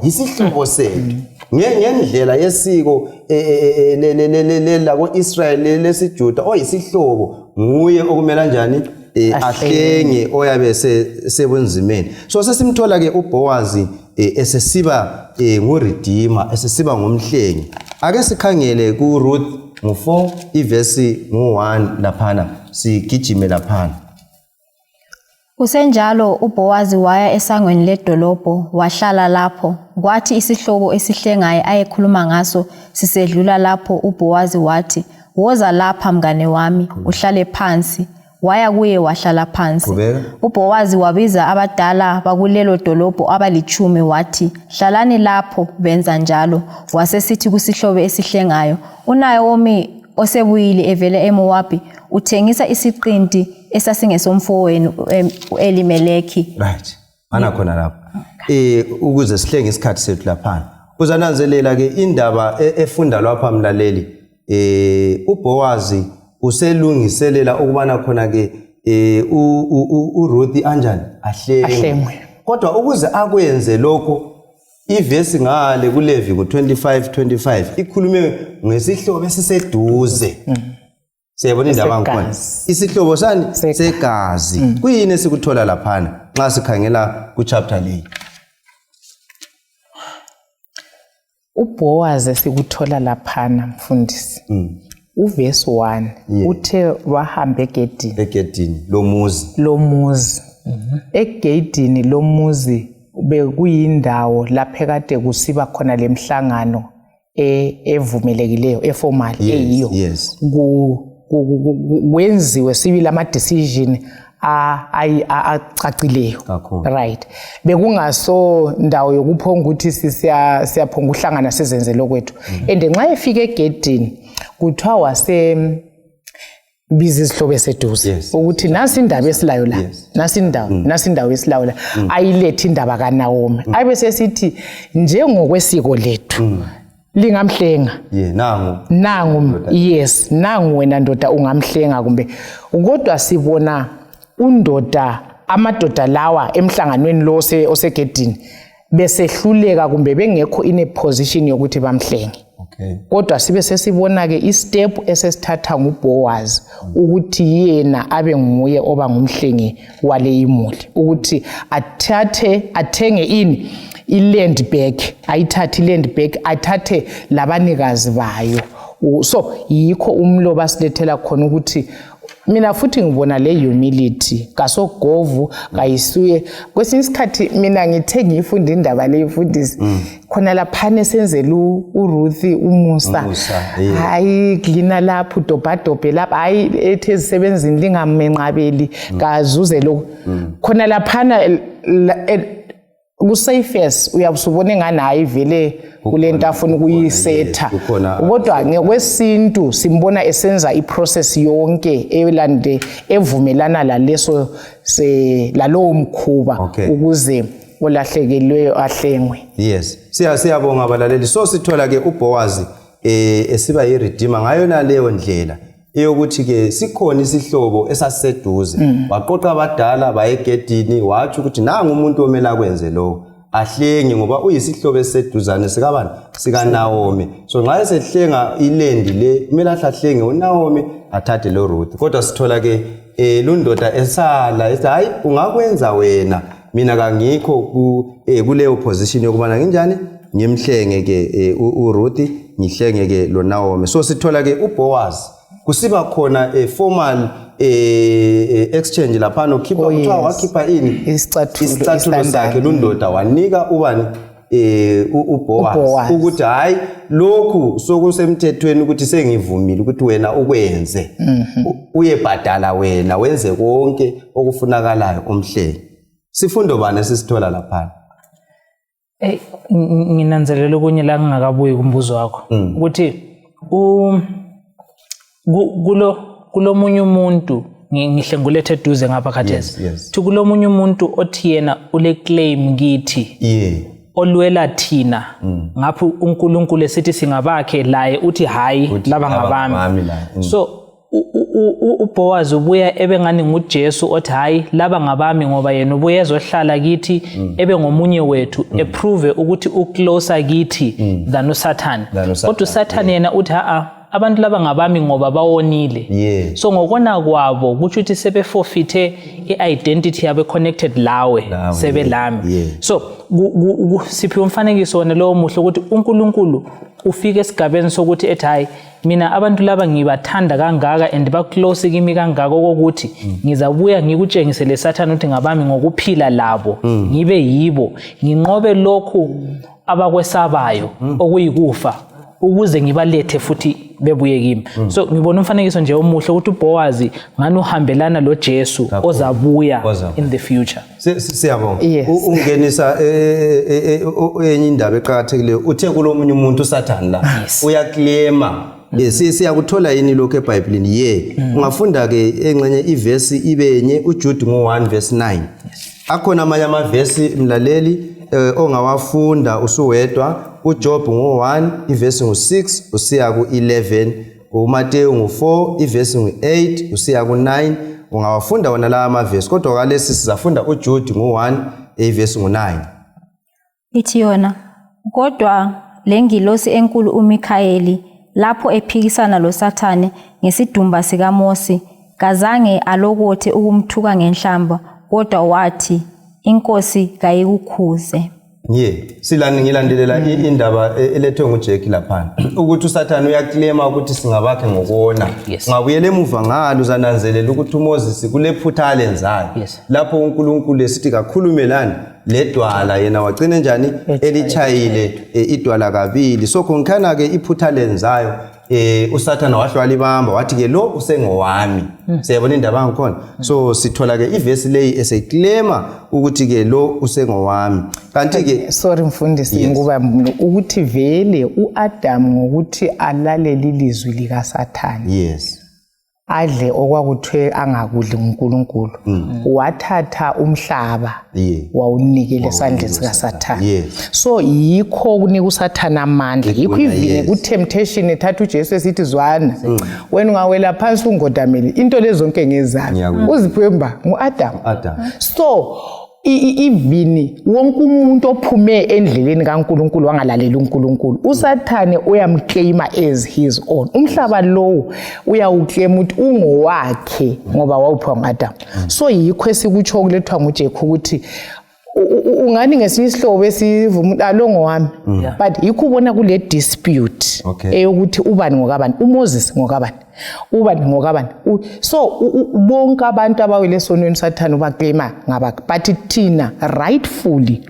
isihlobo sethu. Ngendlela yesiko lako Israel lesiJuda oyisihlobo nguye okumela kanjani ahlenge oyabe sebunzimeni. So sesimthola ke uBoaz esesiba nguredeemer esesiba ngumhlengi. Ake sikhangele kuRuth ngu4 ivesi ngu1 laphana sigijime laphana. Kusenjalo uBoaz waya esangweni ledolobho wahlala lapho. Kwathi isihlobo esihlengayo ayekhuluma ngaso sisedlula lapho uBoaz wathi, "Woza lapha mngane wami, uhlale phansi." Waya kuye wahlala phansi. uBoaz wabiza abadala bakulelo dolobho abalichumi wathi, "Hlalani lapho." Benza njalo. Wasesithi kusihlobo esihlengayo, "UNaomi osebuyile evele eMowabi uthengisa isiqinti esasingesomfowenu uElimeleki. Right. Ana khona lapho. Ukuze sihlenge isikhathi sethu lapha. Uzananzelela ke indaba efunda lapha mlaleli. uBowazi uselungiselela ukubana khona ke uRuth anjani ahlengwe. Kodwa ukuze akwenze lokho ivesi ngale kuLevi ku25:25 ikhulume ngesihlobo esiseduze. Siyabona indaba ngkhona. Isihlobo sani segazi. Kuyini esikuthola laphana nxa sikhangela ku chapter le? uBowazi sikuthola laphana mfundisi. Uverse 1 uthe wahamba egedini lomuzi. Egedini lomuzi bekuyindawo lapha kade kusiba khona lemhlangano evumelekileyo eformal eyiyo. Wenziwe sibili ama decision acacileyo. Right. Bekungaso ndawo yokuphonga ukuthi siyaphonga uhlangana sizenze lokwethu. And nxa efika egedini kuthiwa wase bizi isihlobo eseduze ukuthi nasi indaba esilayo la, nasi indawo esilayo la, ayilethe indaba kaNaomi. Ayibe sesithi njengokwesiko lethu lingamhlenga. Nangu yes, nangu wena ndoda ungamhlenga kumbe. Kodwa sibona amadoda lawa emhlanganweni lo osegedini besehluleka kumbe bengekho in a position yokuthi bamhlenge. Kodwa sibe sesibona ke istep esesithatha nguBowazi ukuthi yena abe nguye oba ngumhlengi wale imuli, ukuthi athenge iland back, ayithathe iland back, athathe labanikazi bayo. So yikho umlo basilethela khona ukuthi mina futhi ngibona le humility kasogovu kayisuye kwesinye isikhathi mina ngithe ngifunda indaba le ifundisi khona lapha senzela uRuth umusa hayi glina lapho dobhadobhe lapha hayi ethi ezisebenzini lingamenqabeli kazuze lo khona lapha kusafest uyabusubona engani hayi vele kulento afuna ukuyisetha. Kodwa ngekwesintu simbona esenza iprocess yonke elande evumelana laleso lalowo mkhuba ukuze olahlekelweyo ahlengwe. Yes, siyabonga abalaleli. So sithola ke uBowazi esiba yiredeemer ngayo naleyo ndlela eyokuthi ke sikhona isihlobo esasiseduze waqoqa abadala bayegedini wathi ukuthi nanga umuntu omela kwenze lo ahlenge ngoba uyisihlobo esiseduzane sikabani sikaNaomi. So nxa esehlenga ilendi le kumele ahlenge uNaomi athathe lo Ruth. Kodwa sithola ke lundoda esala ethi hayi ungakwenza wena, mina kangikho kuleyo position yokubana nginjani ngimhlenge ke uRuth ngihlenge ke lo Naomi. So sithola ke uBowazi kusiba khona formal exchange lapha nokhipha kuthiwa wakhipha isicathulo sakhe lundoda wanika ubani uBowazi ukuthi hayi lokhu sokusemthethweni ukuthi sengivumile ukuthi wena ukwenze uyebhadala wena wenze konke okufunakalayo umhleli. Sifundo bani sisithola lapha? Nginanzelela okunye la ngingakabuyi kumbuzo wakho ukuthi kulomunye umuntu ngihlengulethe eduze ngapha khathesi thi kulomunye umuntu othi yena ule claim kithi olwela thina ngapho uNkulunkulu esithi singabakhe laye uthi hayi laba ngabami. So uBowazi ubuya ebengani nguJesu othi hayi laba ngabami ngoba yena ubuye ezohlala kithi ebe ngomunye wethu eprove ukuthi ucloser kithi than uSathane. Kodwa uSathane yena uthi abantu laba ngabami ngoba bawonile. So ngokona kwabo kuthi uthi sebeforfeite iidentity yabe connected lawe sebelami. So siphi umfanekiso wona lo muhle ukuthi uNkulunkulu ufike esigabeni sokuthi ethi hayi mina abantu laba ngibathanda kangaka and ba close kimi kangaka ukuthi ngizabuya ngikutshengise leSathane ukuthi ngabami ngokuphila labo ngibe yibo nginqobe lokhu abakwesabayo okuyikufa ukuze ngibalethe futhi bebuye kimi. So ngibona umfanekiso nje omuhle ukuthi uBowazi ngani uhambelana lo Jesu ozabuya in the future. Siyabonga. Ungenisa enye indaba eqhakathekileyo uthe kulomunye umuntu uSathane la uyaclaima siyakuthola yini lokho eBhayibhelini ungafunda ke engxenye ivesi ibenye uJude ngo1 verse 9 akhona amanye amavesi mlaleli ongawafunda usuwedwa uJob ngo1 ivesi ngo6 usiya ku11 uMateyu ngo4 ivesi ngo8 usiya ku9 ungawafunda wona la amavesi kodwa kalesi sizafunda uJude ngo1 ivesi ngo9 ithi yona kodwa lengilosi enkulu uMikhayeli lapho ephikisana loSathane ngesidumba sikaMosi kazange alokothe ukumthuka ngenhlamba kodwa wathi inkosi kayikukhuze silani ngilandelela indaba elethwe nguJackie lapha ukuthi uSathane uyaclaima ukuthi singabakhe ngokona ngabuyele emuva ngalo uzananzelela ukuthi uMoses kulephutha alenzayo lapho uNkulunkulu esithi kakhulumelani ledwala yena wagcina njani elichayile idwala kabili so konkhana ke iphutha lenzayo uSathane wahlwala ibamba wathi ke lo usengowami siyabona indaba ngakhona so sithola ke ivesi leyi eseclaima ukuthi ke lo usengowami kanti ke sorry mfundisi ngoba ukuthi vele uAdam ngokuthi alalele ilizwi likaSathane adle okwakuthwe angakudli uNkulunkulu wathatha umhlaba wawunikele esandleni sikaSathane so yikho kunika uSathane amandla yikho ivile ku temptation ethatha uJesu esithi zwana wena ungawela phansi ungodamele into lezo zonke ngezami uzipemba nguAdam so ivini wonke umuntu ophume endleleni kaNkulunkulu wangalalela uNkulunkulu uSathane uyamclaima as his own umhlaba lo uyawuclaim ukuthi ungowakhe ngoba wawuphiwa nguAdam so yikho esikutsho kulethwa nguJesu ukuthi ungani ngesihlobo esivuma alongo wami but yikho ubona kule dispute eyokuthi ubani ngokabani uMoses ngokabani ubani ngokabani so bonke abantu abawele esonweni uSathane ubaclaima ngabakhe but thina rightfully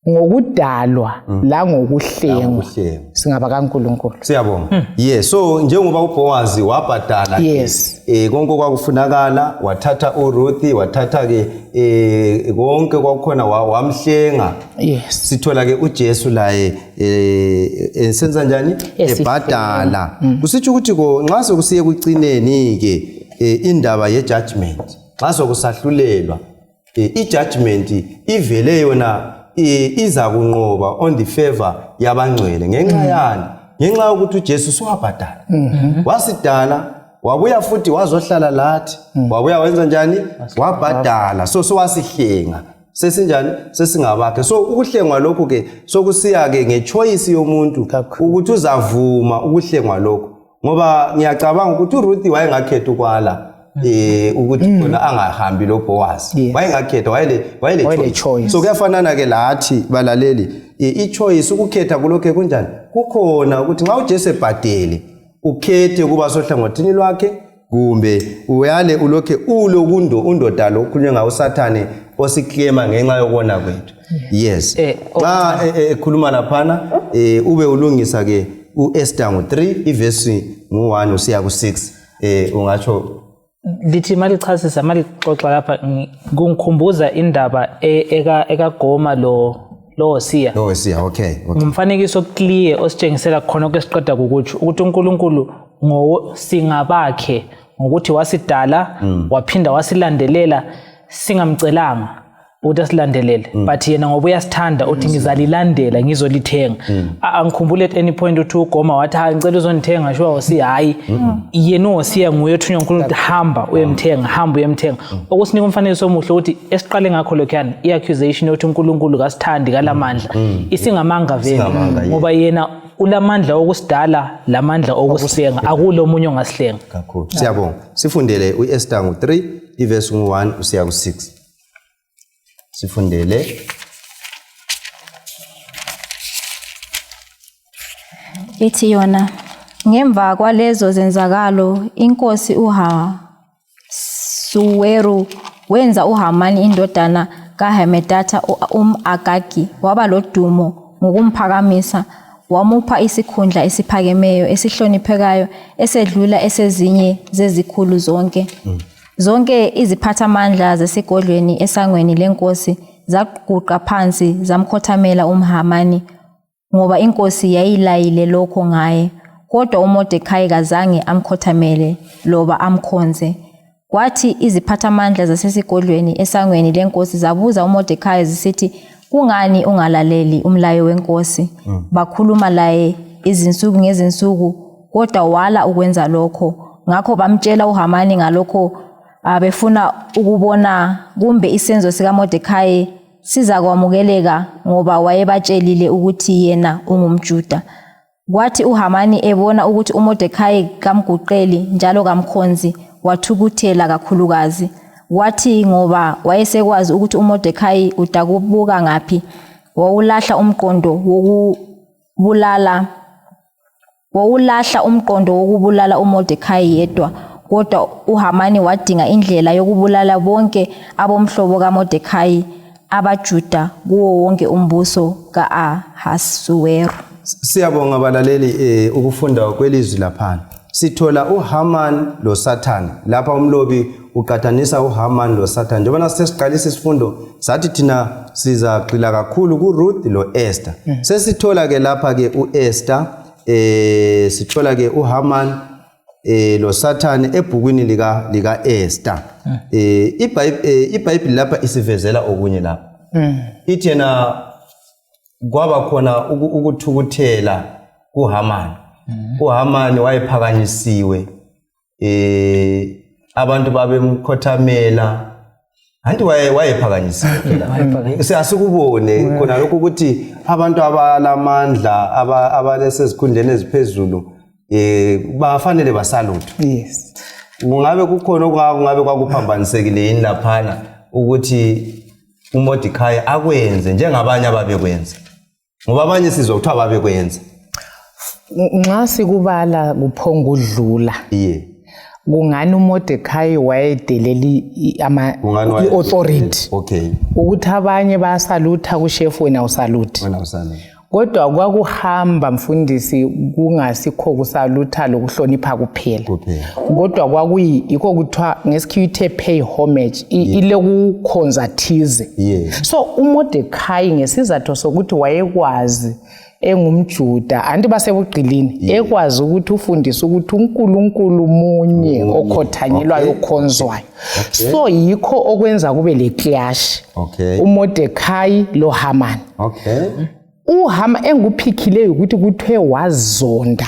ngokudalwa la ngokuhlengwa singaba kaNkulunkulu siyabonga so njengoba uBoaz wabhadala konke kwakufunakala wathatha uRuth wathatha ke konke kwakhona wamhlenga sithola ke uJesu laye ensenza njani ebhadala kusitsho ukuthi nxa sokusiye kucineni ke indaba ye-judgment nxa sokusahlulelwa i-judgment ivele yona iza kunqoba on the favor yabangcwele ngenxa yani ngenxa ukuthi uJesu sowabhadala wasidala wabuya futhi wazohlala lathi wabuya wenza njani wabhadala so wasihlenga sesinjani sesingabakhe so ukuhlengwa lokho ke sokusiya ke ngechoice yomuntu ukuthi uzavuma ukuhlengwa lokho ngoba ngiyacabanga ukuthi uRuth wayengakhetha ukwala ukuthi khona angahambi lo Boaz wayengakhetha wayele choice so kuyafanana ke lathi balaleli ichoice ukukhetha kulokho kunjani kukhona ukuthi nxa uJesu ebhadele ukhethe kuba sohlangothini lwakhe kumbe uyale ulokhe ulokundo undoda lo kukhulunywa ngawo uSathane osiclaima ngenxa yokona kwethu xa ekhuluma laphana ube ulungisa ke uEsther ngo3 ivesi ngo1 usiya ku6 ungatsho lithi malichasisa malixoxa lapha kungikhumbuza indaba ekagoma lo Hosea okay umfanekiso clear ositshengisela khona okwesiqeda ukuthi uNkulunkulu singabakhe ngokuthi wasidala waphinda wasilandelela singamcelanga ukuthi asilandelele but yena ngoba uyasithanda uthi ngizalilandela ngizolithenga angikhumbule at any point uthi uGoma wathi ngicela uzonithenga sho Hosea hayi yena uHosea nguye othunywa uNkulunkulu hamba uyemthenga okusinika umfanekiso omuhle ukuthi esiqale ngakho lokhana iaccusation yokuthi uNkulunkulu kasithandi kalamandla isingamanga vele ngoba yena ulamandla okusidala lamandla okusenga akulo omunye ongasihlenga kakhulu siyabonga sifundele uEsther ngo3 ivesi ngo1 usiya ku6 sifundele ithi yona ngemva kwalezo zenzakalo inkosi Ahasuweru wenza uHamani indodana kaHamedatha umAgagi waba lodumo ngokumphakamisa wamupha isikhundla esiphakemeyo esihloniphekayo esedlula esezinye zezikhulu zonke iziphathamandla zesigodlweni esangweni lenkosi zaguqa phansi zamkhothamela uMhamani ngoba inkosi yayilayile lokho ngaye kodwa uMordekhai kazange amkhothamele loba amkhonze. Kwathi iziphathamandla zasesigodlweni esangweni lenkosi zabuza uMordekhai zisithi, kungani ungalaleli umlayo wenkosi? Bakhuluma laye izinsuku ngezinsuku, kodwa wala ukwenza lokho. Ngakho bamtshela uHamani ngalokho, befuna ukubona kumbe isenzo sikaMordekhai siza kwamukeleka, ngoba wayebatshelile ukuthi yena ungumJuda. Kwathi uHamani ebona ukuthi uMordekhai kamguqeli njalo kamkhonzi, wathukuthela kakhulukazi. Wathi ngoba wayesekwazi ukuthi uMordekhai udakubuka ngaphi, wawulahla umqondo wokubulala uMordekhai yedwa. Kodwa uHamani wadinga indlela yokubulala bonke abomhlobo kaMordekhai abaJuda kuwo wonke umbuso ka-Ahasuweru. Siyabonga abalaleli ukufunda kwelizwi laphana. Sithola uHaman lo Satan. Lapha umlobi uqathanisa uHaman lo Satan. Njengoba sesiqalisa isifundo sathi thina sizagxila kakhulu kuRuth lo Esther. Sesithola ke lapha ke uEsther, sithola ke uHaman lo Satan ebhukwini lika Esther. iBhayibheli lapha isivezela okunye lapha. Ithi yena kwaba khona ukuthukuthela kuHaman. uHaman wayephakanyisiwe, abantu babemkhothamela, anti wayephakanyisiwe. Siyasikubone khona lokho ukuthi abantu abalamandla abalesesikhundleni eziphezulu bafanele basalutho. Yes. Kungabe kukhona okungabe kwakuphambanisekile yini laphana ukuthi uMordekhai akwenze njengabanye ababekwenza, ngoba abanye sizwa ukuthi ababekwenza nxa sikubala kuphonga udlula. Kungani uMordekhai wayedeleli i-authority. Okay. Ukuthi abanye basalutha kushefu wena usaluthi. Kodwa kwakuhamba mfundisi kungasikho kusalutha lokuhlonipha kuphela. Kodwa kwakuyikho kuthiwa ngesikhiwa ithe pay homage, ile kukhonza thize. So uMordekhai ngesizathu sokuthi wayekwazi engumJuda anti basebugqilini, ekwazi ukuthi ufundise ukuthi uNkulunkulu munye okhothanyelwayo okhonzwayo. So yikho okwenza kube le clash. uMordekhai lo Haman. uHaman enguphikhileyo ukuthi kuthiwe wazonda,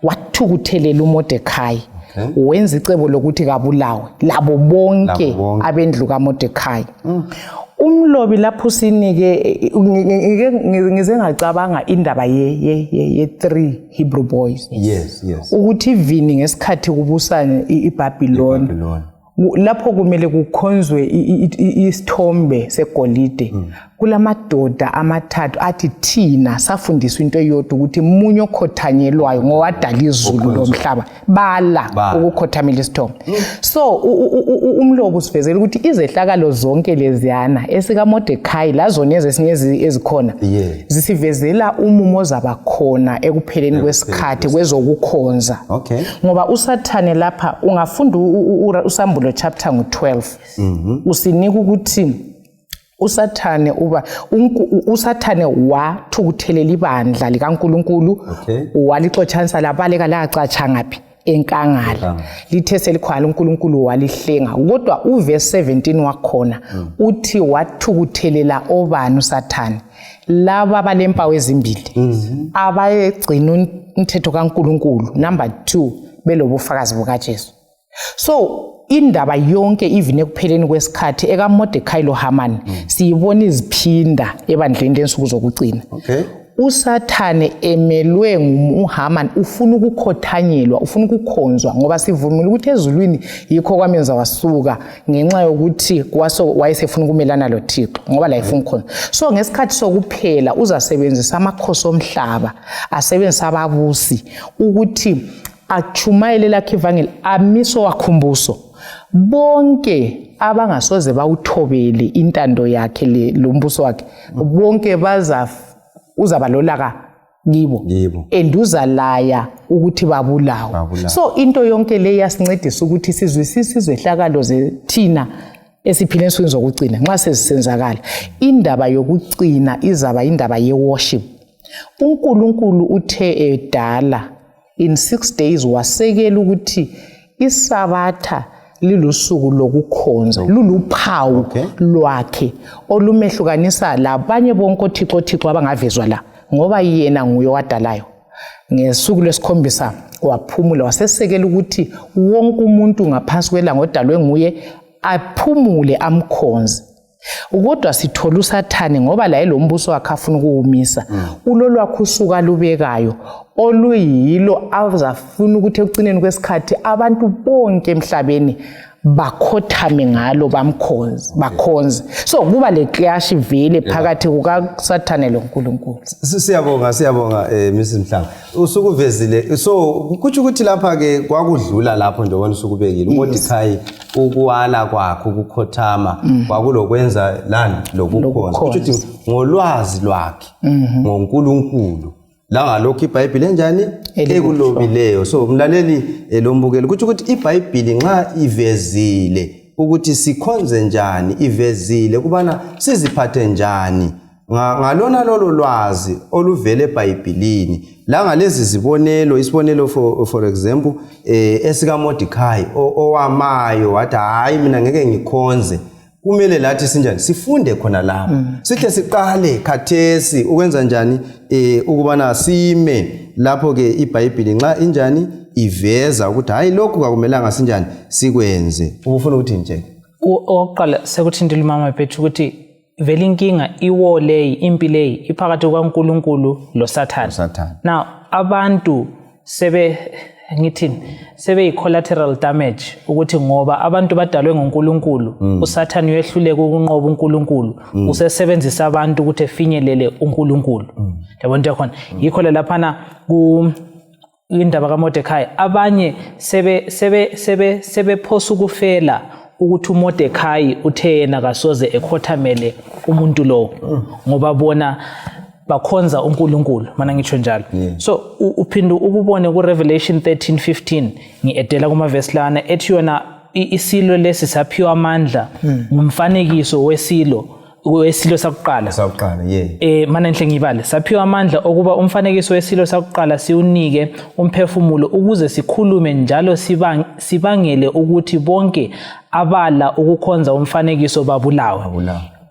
wathukuthelela uMordekhai, wenza icebo lokuthi kabulawe labo bonke abendlu kaMordekhai. Umlobi lapho sinike ngize ngacabanga indaba ye 3 Hebrew boys. Ukuthi ivini ngesikhathi kubusana iBabylon, lapho kumele kukhonzwe isithombe segolide. Kulamadoda amathathu athi thina safundiswa into eyodwa ukuthi munye okhothanyelwayo ngowadala izulu lomhlaba bala ukukhothamela isithombe. So umlobo usivezela ukuthi izehlakalo zonke leziyana esikaMordekhai lazona ezinye ezikhona zisivezela umumo zabakhona ekupheleni kwesikhathi kwezokukhonza. Ngoba uSathane lapha ungafunda uSambulo chapter 12 usinika ukuthi uSathane uSathane wathukuthelela ibandla likaNkulunkulu, walixotshanisa labaleka lacatsha ngaphi enkangala, lithe selikhwala uNkulunkulu walihlenga. Kodwa uverse 17 wakhona uthi wathukuthelela obani uSathane? Laba balempa ezimbili abayegcina umthetho kaNkulunkulu, number 2 belobufakazi bukaJesu. So indaba yonke even ekupheleni kwesikhathi ekaMordekhai lo Haman siyibona iziphinda ebandleni lensuku zokugcina. uSathane emelwe nguHaman ufuna ukukhothanyelwa, ufuna ukukhonzwa, ngoba sivumile ukuthi ezulwini yikho kwamenza wasuka ngenxa yokuthi wayesefuna ukumelana loThixo ngoba la efuna ukukhonza. So ngesikhathi sokuphela uzasebenzisa amakhosi omhlaba, asebenzisa ababusi ukuthi achumayele lakhe ivangeli, amiso wakhumbuso bonke abangasoze bawuthobele intando yakhe lo mbuso wakhe, bonke uzabalolaka kibo enduzalaya ukuthi babulawe. So into yonke le yasincedisa ukuthi sizwisise izehlakalo zethina esiphile ensukwini zokugcina. Nxa sezisenzakala indaba yokugcina izaba indaba yeworship. uNkulunkulu uthe edala in 6 days wasekela ukuthi isabatha lilusuku lokukhonza luluphawu lwakhe olumehlukanisa labanye bonke othixo abangavezwa la ngoba yena nguye wadalayo. Ngesuku lesikhombisa waphumula wasesekela ukuthi wonke umuntu ngaphansi kwelanga odalwe nguye aphumule amkhonze. Kodwa sithola uSathane ngoba la elombuso wakhe afuna ukuwumisa ulolwakhe usuka lubekayo oluyilo azafuna ukuthi ekucineni kwesikhathi abantu bonke emhlabeni bakhothame ngalo bakhonze. So kuba le clash vele phakathi kukaSathane loNkulunkulu. Siyabonga Mrs Mhlanga. Usukuvezile so kuthi ukuthi lapha ke kwakudlula lapho nje wona usukubekile uMordekhai ukuwala kwakhe ukukhothama kwakulokwenza lani lokukhonza. Kuthi ngolwazi lwakhe ngoNkulunkulu la ngalokho iBhayibheli enjani ekulobileyo. So mlaleli lombukeli kuthi ukuthi iBhayibheli nxa ivezile ukuthi sikhonze njani ivezile kubana siziphathe njani ngalona lolo lwazi oluvele eBhayibhelini la ngalezi zibonelo isibonelo for example esika Mordekhai owamayo wathi hayi mina ngeke ngikhonze kumele lathi sinjani sifunde khona lapha sihle siqale khathesi ukwenza njani ukubana sime lapho ke iBhayibheli nxa injani iveza ukuthi hayi lokhu akumelanga sinjani sikwenze ubufuna ukuthi nje oqala sekuthindile mama bethu ukuthi vele inkinga iwo leyi impile iphakathi kwaNkulunkulu loSathane. Now abantu sebe yi-collateral damage ukuthi ngoba abantu badalwe ngoNkulunkulu uSathane uyehluleka ukunqoba uNkulunkulu usesebenzisa abantu ukuthi efinyelele uNkulunkulu. Yabona nje khona yikho laphana indaba kaMordekhai abanye sebephosa ukufela ukuthi uMordekhai uthe yena kasoze ekhothamele umuntu lo ngoba bona bakhonza uNkulunkulu mana ngitsho njalo. So uphinda ukubone ku Revelation 13:15 ngiedela kuma verse lana ethi yona isilo lesi saphiwa amandla ngumfanekiso wesilo sakuqala mana enhle ngibale saphiwa amandla okuba umfanekiso wesilo sakuqala siunike umphefumulo ukuze sikhulume njalo sibangele ukuthi bonke abala ukukhonza umfanekiso babulawe.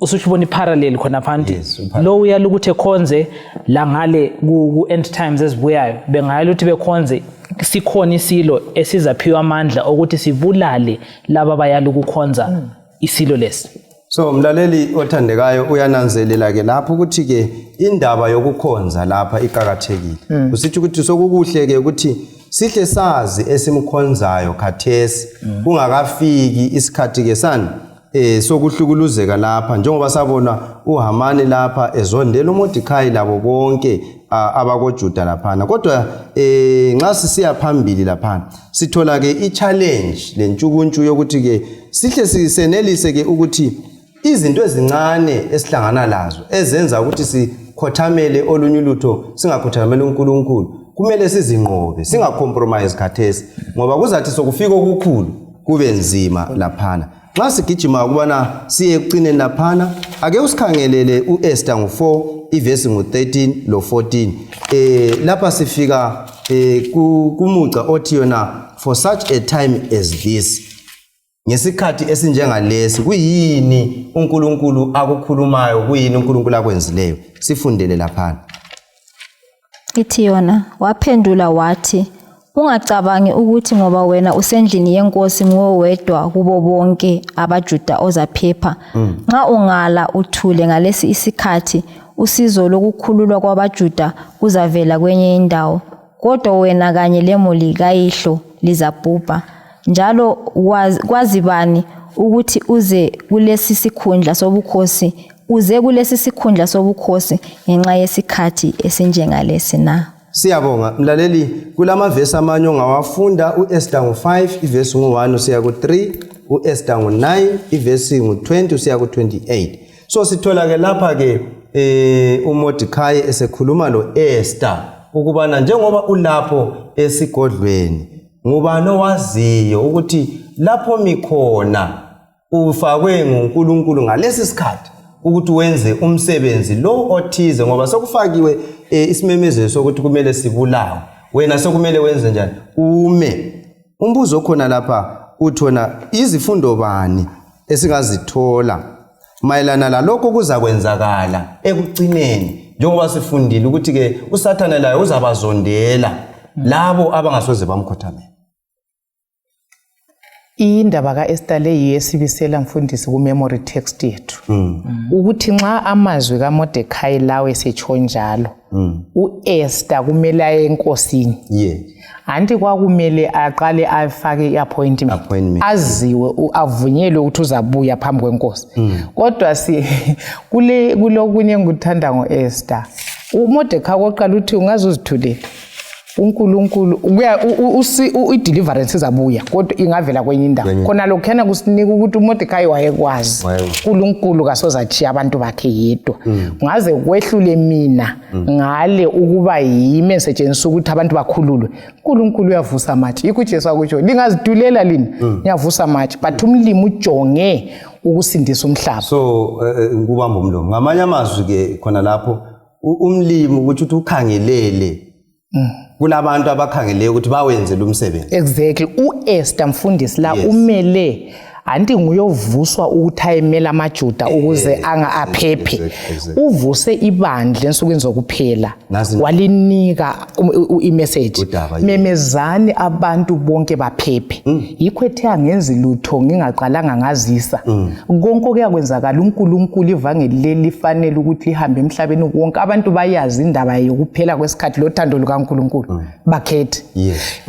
Usuthi ubona iparallel khona phansi lo uyala ukuthi ekhonze la ngale ku end times ezibuyayo bengayala ukuthi bekhonze sikhona isilo esizaphiwa amandla ukuthi sibulale laba bayala ukukhonza isilo lesi. So mlaleli othandekayo uyananzelela ke lapho ukuthi ke indaba yokukhonza lapha iqhakathekile usithi ukuthi sokukuhle ke ukuthi sihle sazi esimkhonzayo khathesi kungakafiki isikhathi ke sani sokuhlukuluzeka lapha njengoba sabona uHamani lapha ezondela uMordekhai labo bonke abakoJuda laphana kodwa nxa sisiya phambili laphana sithola ke i-challenge lentshukuntshu yokuthi ke sihle sisenelise ke ukuthi izinto ezincane esihlangana lazo ezenza ukuthi sikhothamele olunye ulutho singakhothamele uNkulunkulu kumele sizinqobe singacompromise khathesi ngoba kuzathi sokufika okukhulu kube nzima laphana. Nxa sigijima ukubana siye ekucineni laphana ake usikhangelele uEsther ngo4 ivesi ngo13 lo14 lapha sifika kumuca othi yona for such a time as this ngesikhathi esinjengalesi kuyini uNkulunkulu akukhulumayo kuyini uNkulunkulu akwenzileyo sifundele laphana. Ithi yona waphendula wathi ungacabangi ukuthi ngoba wena usendlini yenkosi ngowedwa kubo bonke abaJuda ozaphepha nxa ungala uthule ngalesi isikhathi usizo lokukhululwa kwabaJuda kuzavela kwenye indawo kodwa wena kanye lemuli kayihlo lizabhubha njalo kwazibani ukuthi uze kulesi sikhundla sobukhosi ngenxa yesikhathi esinjengalesi na. Siyabonga mlaleli kulamavesi amanye ongawafunda uEsther ngo5 ivesi ngo1 usiya ku3 uEsther ngo9 ivesi ngo20 usiya ku28. So sithola ke lapha ke uMordekhai esekhuluma loEsther ukubana njengoba ulapho esigodlweni ngubani owaziyo ukuthi lapho mikhona ufakwe nguNkulunkulu ngalesi sikhathi ukuthi wenze umsebenzi lo othize ngoba sokufakiwe isimemezelo sokuthi kumele sibulawe wena sokumele wenze njani ume umbuzo khona lapha uthona izifundo bani esingazithola mayelana lalokho kuzakwenzakala ekugcineni njengoba sifundile ukuthi ke uSathane laye uzabazondela labo abangasoze bamkhothamela. Indaba kaEsther le yesibisela mfundisi ku memory text yethu ukuthi nxa amazwi kaMordekhai lawe setsho njalo uEsther kumele aye enkosini anti kwakumele aqale afake iappointment aziwe avunyelwe ukuthi uzabuya phambi kwenkosi kodwa kulokunye engikuthanda ngoEsther uMordekhai oqala uthi ungaze uzithulela uNkulunkulu i-deliverance izabuya kodwa ingavela kwenye indawo khona lokhana kusinika ukuthi uMordekhai wayekwazi uNkulunkulu kasozachiya abantu bakhe yedwa ngaze kwehlule mina ngale ukuba yimi ensetshenziswa ukuthi abantu bakhululwe uNkulunkulu uyavusa amatshe ikuJesu akutsho lingazidulela lini ngiyavusa amatshe but umlimi ujonge ukusindisa umhlaba so ngubamba umlomo ngamanye amazwi ke khona lapho umlimi ukuthi ukhangelele kulabantu abakhangeleyo ukuthi bawenze lo msebenzi. Exactly. uEsther mfundisi la umele anti nguyovuswa ukuthi ayemela amaJuda ukuze aphephe. Uvuse ibandla ensukwini zokuphela walinika imessage. Memezani abantu bonke baphephe. Yikho ethe angenzi lutho ngingaqalanga ngazisa. Konke kuyakwenzakala uNkulunkulu ivangeli leli fanele ukuthi lihambe emhlabeni wonke abantu bayazi indaba yokuphela kwesikhathi lothando lukaNkulunkulu bakhethe.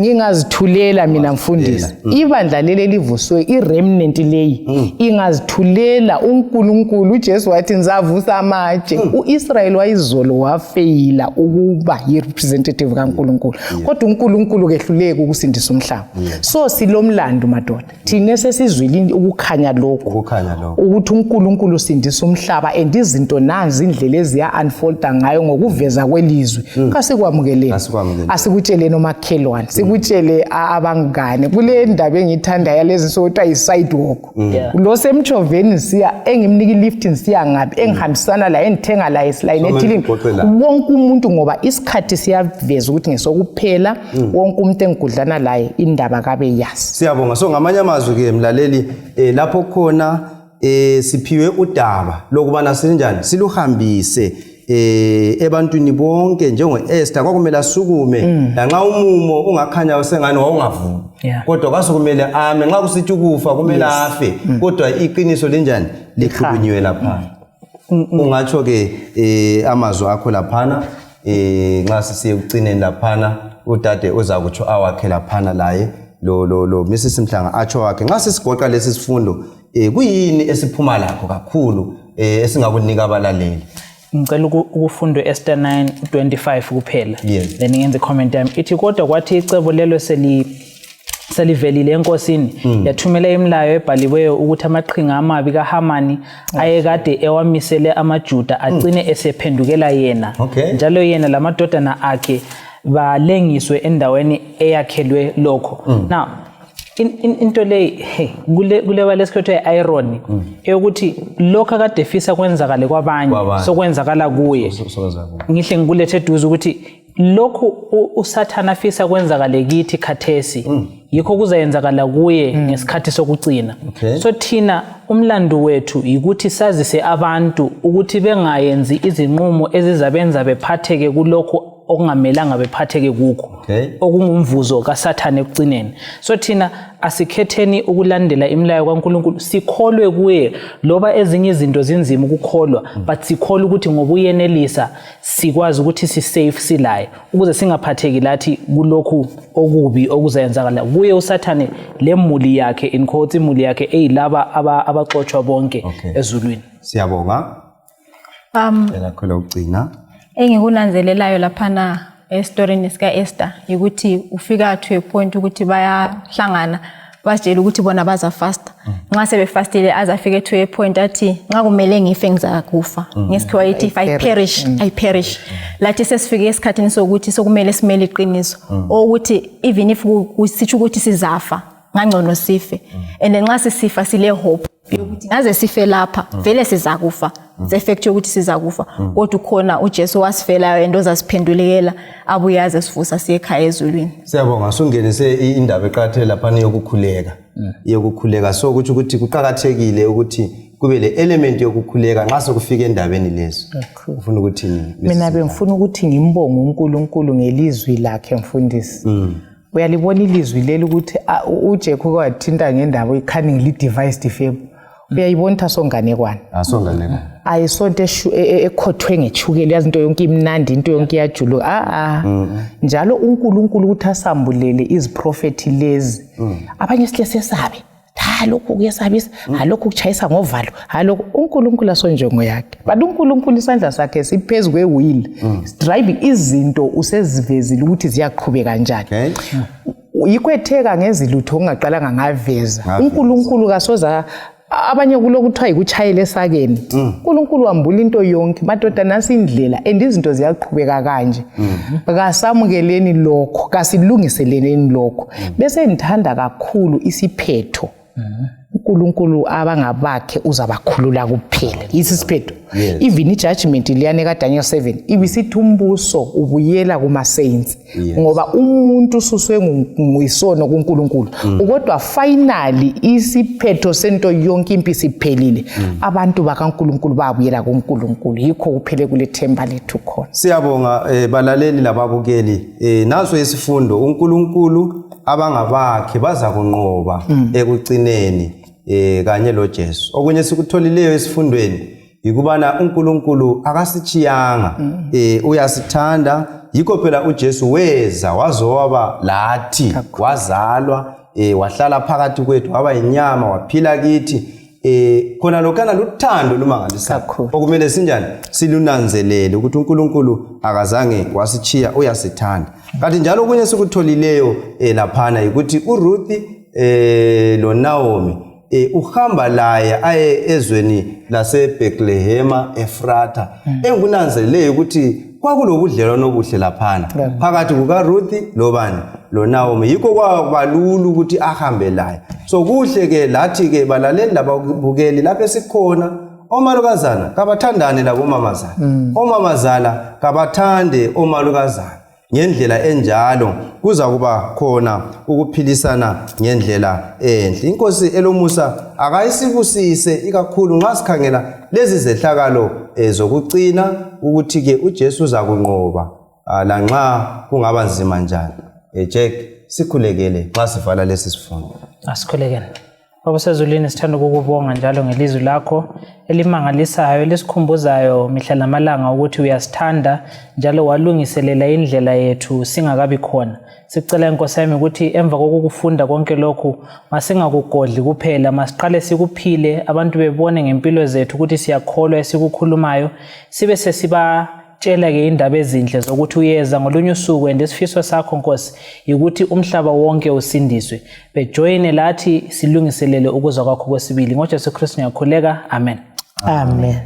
Ngingazithulela mina mfundisi. Ibandla leli livuswe iremnant leyi ingazithulela uNkulunkulu uJesu wathi ngizavusa amatshe uIsrael wayizolo wafeyila ukuba yirepresentative kaNkulunkulu kodwa uNkulunkulu kehluleke ukusindisa umhlaba so silomlando madoda thina sesizwile ukukhanya lokho ukuthi uNkulunkulu usindisa umhlaba and izinto nazi indlela eziya unfolda ngayo ngokuveza kwelizwe kasikwamukeleni asikutsheleni omakhelwane sikutshele abangane kule ndaba engithanda yalezi sokuthiwa yi-sidewalk lo semchoveni siya engimnika ilifting siya ngapi engihambisana la engithenga la esilayini ethilini wonke umuntu ngoba isikhathi siyaveza ukuthi ngesokuphela wonke umuntu engigudlana laye indaba kabe yazi siyabonga so ngamanye amazwi ke mlaleli lapho khona siphiwe udaba lokubana sinjani siluhambise ebantwini bonke njengoEsther kwakumele asukume lanxa umumo ungakhanya usengani wawungavumi kodwa kwasokumele ame nxa kusithi ukufa kumele afe kodwa iqiniso lenjani likhulunyiwe lapha ungatsho ke amazwi akho laphana nxa sisiye ugcineni laphana udade uzakutsho awakhe laphana laye lo Mrs Mhlanga atsho wakhe nxa sisigoqa lesi sifundo kuyini esiphuma lakho kakhulu esingakunika abalaleli ngicela ukufunda Esther 9:25 kuphela then ngenze comment yami ithi kodwa kwathi icebo lelo selivelile enkosini yathumela imlayo ebhaliweyo ukuthi amaqhinga amabi kaHamani ayekade ewamisele amaJuda agcine esephendukela yena njalo yena lamadodana akhe balengiswe endaweni eyakhelwe lokho now into le kule walesikhetho eirony ukuthi lokho akade efisa kwenzakale kwabanye sokwenzakala kuye ngihle ngikulethe eduze ukuthi lokho uSathane afisa kwenzakale kithi khathesi yikho kuzayenzakala kuye ngesikhathi sokucina so thina umlando wethu ukuthi sazise abantu ukuthi bengayenzi izinqumo ezizabenza bephatheke kulokho okungamelanga bephatheke kukho okungumvuzo kaSathane ekucineni so thina asikhetheni ukulandela imlayo kaNkulunkulu sikholwe kuye loba ezinye izinto zinzima ukukholwa but sikholwa ukuthi ngobuyenelisa sikwazi ukuthi sisafe silaye ukuze singaphatheki lathi kulokhu okubi okuzayenzakala kuye uSathane lemuli yakhe in quotes imuli yakhe eyilaba abaxoxwa bonke ezulwini siyabonga elakhona ugcina engikunanzelelayo laphana estorini sika Esther ukuthi ufika to a point ukuthi bayahlangana basitshela ukuthi bona baza fast nxa sebefastile azafike to a point athi nxa kumele ngife ngizakufa ngesikhiwa ithi if I perish lathi sesifike esikhathini sokuthi sokumele simele iqiniso ukuthi even if kusitsho ukuthi sizafa ngangcono sife and nxa sisifa sile hope yokuthi ngaze sife lapha vele sizakufa the fact yokuthi sizakufa kodwa ukhona uJesu wasifelayo and ozasiphendulekela abuye aze sivusa siye ekhaya ezulwini. Siyabonga sungenise indaba eqhathele lapha yokukhuleka so ukuthi kuqhakathekile ukuthi kube le element yokukhuleka nxa sokufika endabeni lezo. Ufuna ukuthini? Mina bengifuna ukuthi ngimbonge uNkulunkulu ngelizwi lakhe mfundisi. Uyalibona ilizwi leli ukuthi uJeku kwathinta ngendaba i-cunningly devised fable. Uyayibona ukuthi asonganekwana. Asonganekwana. Ayisonto ekhothwe ngechukela yazi into yonke imnandi into yonke iyajulu. Njalo uNkulunkulu ukuthi asambulele iziprofeti lezi. Abanye sile sesabe. Lokhu kuyesabisa, lokhu kuchayisa ngovalo, lokhu uNkulunkulu asonjongo yakhe. But uNkulunkulu isandla sakhe siphezulu kwewheel. Driving izinto usezivezile ukuthi ziyaqhubeka kanjani. Yikwetheka ngezilutho ongaqalanga ngaveza. uNkulunkulu kasoza abanye kulokuthiwa ikuchayela esakeni. uNkulunkulu wambula into yonke madoda nasi indlela and izinto ziyaqhubeka kanje. Kasamukeleni lokho, kasilungiseleni lokho. Bese ngithanda kakhulu isiphetho. uNkulunkulu abangabakhe uzabakhulula kuphela. Isiphetho. Even ijudgment liyane kaDaniel 7 ibisithi umbuso ubuyela kuma saints ngoba umuntu ususwe nguyisono kuNkulunkulu. Kodwa finally isiphetho sento yonke impisi iphelile. Abantu bakaNkulunkulu babuyela kuNkulunkulu. Yikho kuphele kule themba lethu khona. Siyabonga balaleli lababukeli naso isifundo uNkulunkulu abangabakhe baza kunqoba ekugcineni kanye lo Jesu. Okunye sikutholileyo esifundweni ikubana uNkulunkulu akasichiyanga uyasithanda yikho phela uJesu weza wazowaba lathi wazalwa wahlala phakathi kwethu waba inyama waphila kithi khona lokana luthando lumangalisayo okumele sinjani silunanzelele ukuthi uNkulunkulu akazange wasichiya uyasithanda. Kanti njalo kunye sikutholileyo laphana ukuthi uRuth lo Naomi uhamba laye aye ezweni laseBethlehem Efrata engunanzelele ukuthi kwakulobudlelwano obuhle laphana phakathi kukaRuth lobani lo Naomi yikho kwabalula ukuthi ahambe laye. So kuhle ke lathi ke balaleli lababukeli lapho esikhona omalukazana kabathandane labo mamazana omamazana kabathande omalukazana ngendlela enjalo kuza kuba khona ukuphilisana ngendlela enhle. Inkosi elomusa akayisibusise ikakhulu nxa sikhangela lezi zehlakalo zokucina ukuthi ke uJesu uza kunqoba lanxa kungaba nzima njani. Jack sikhulekele nxa sivala lesi sifundo. Asikhulekele. Baba sezulwini sithanda ukukubonga njalo ngelizwi lakho elimangalisayo elisikhumbuzayo mihla namalanga ukuthi uyasithanda njalo walungiselela indlela yethu singakabi khona. Sicela inkosi yami ukuthi emva kokufunda konke lokhu masingakugodli kuphela masiqale sikuphile abantu bebone ngempilo zethu ukuthi siyakholwa esikukhulumayo sibe sesiba tshela ke indaba ezinhle zokuthi uyeza ngolunye usuku endesifiso sakho Nkosi ukuthi umhlaba wonke usindiswe. Bejoyine lathi silungiselele ukuzwa kwakho kwesibili ngoJesu Kristu ngiyakhuleka. Amen. Amen.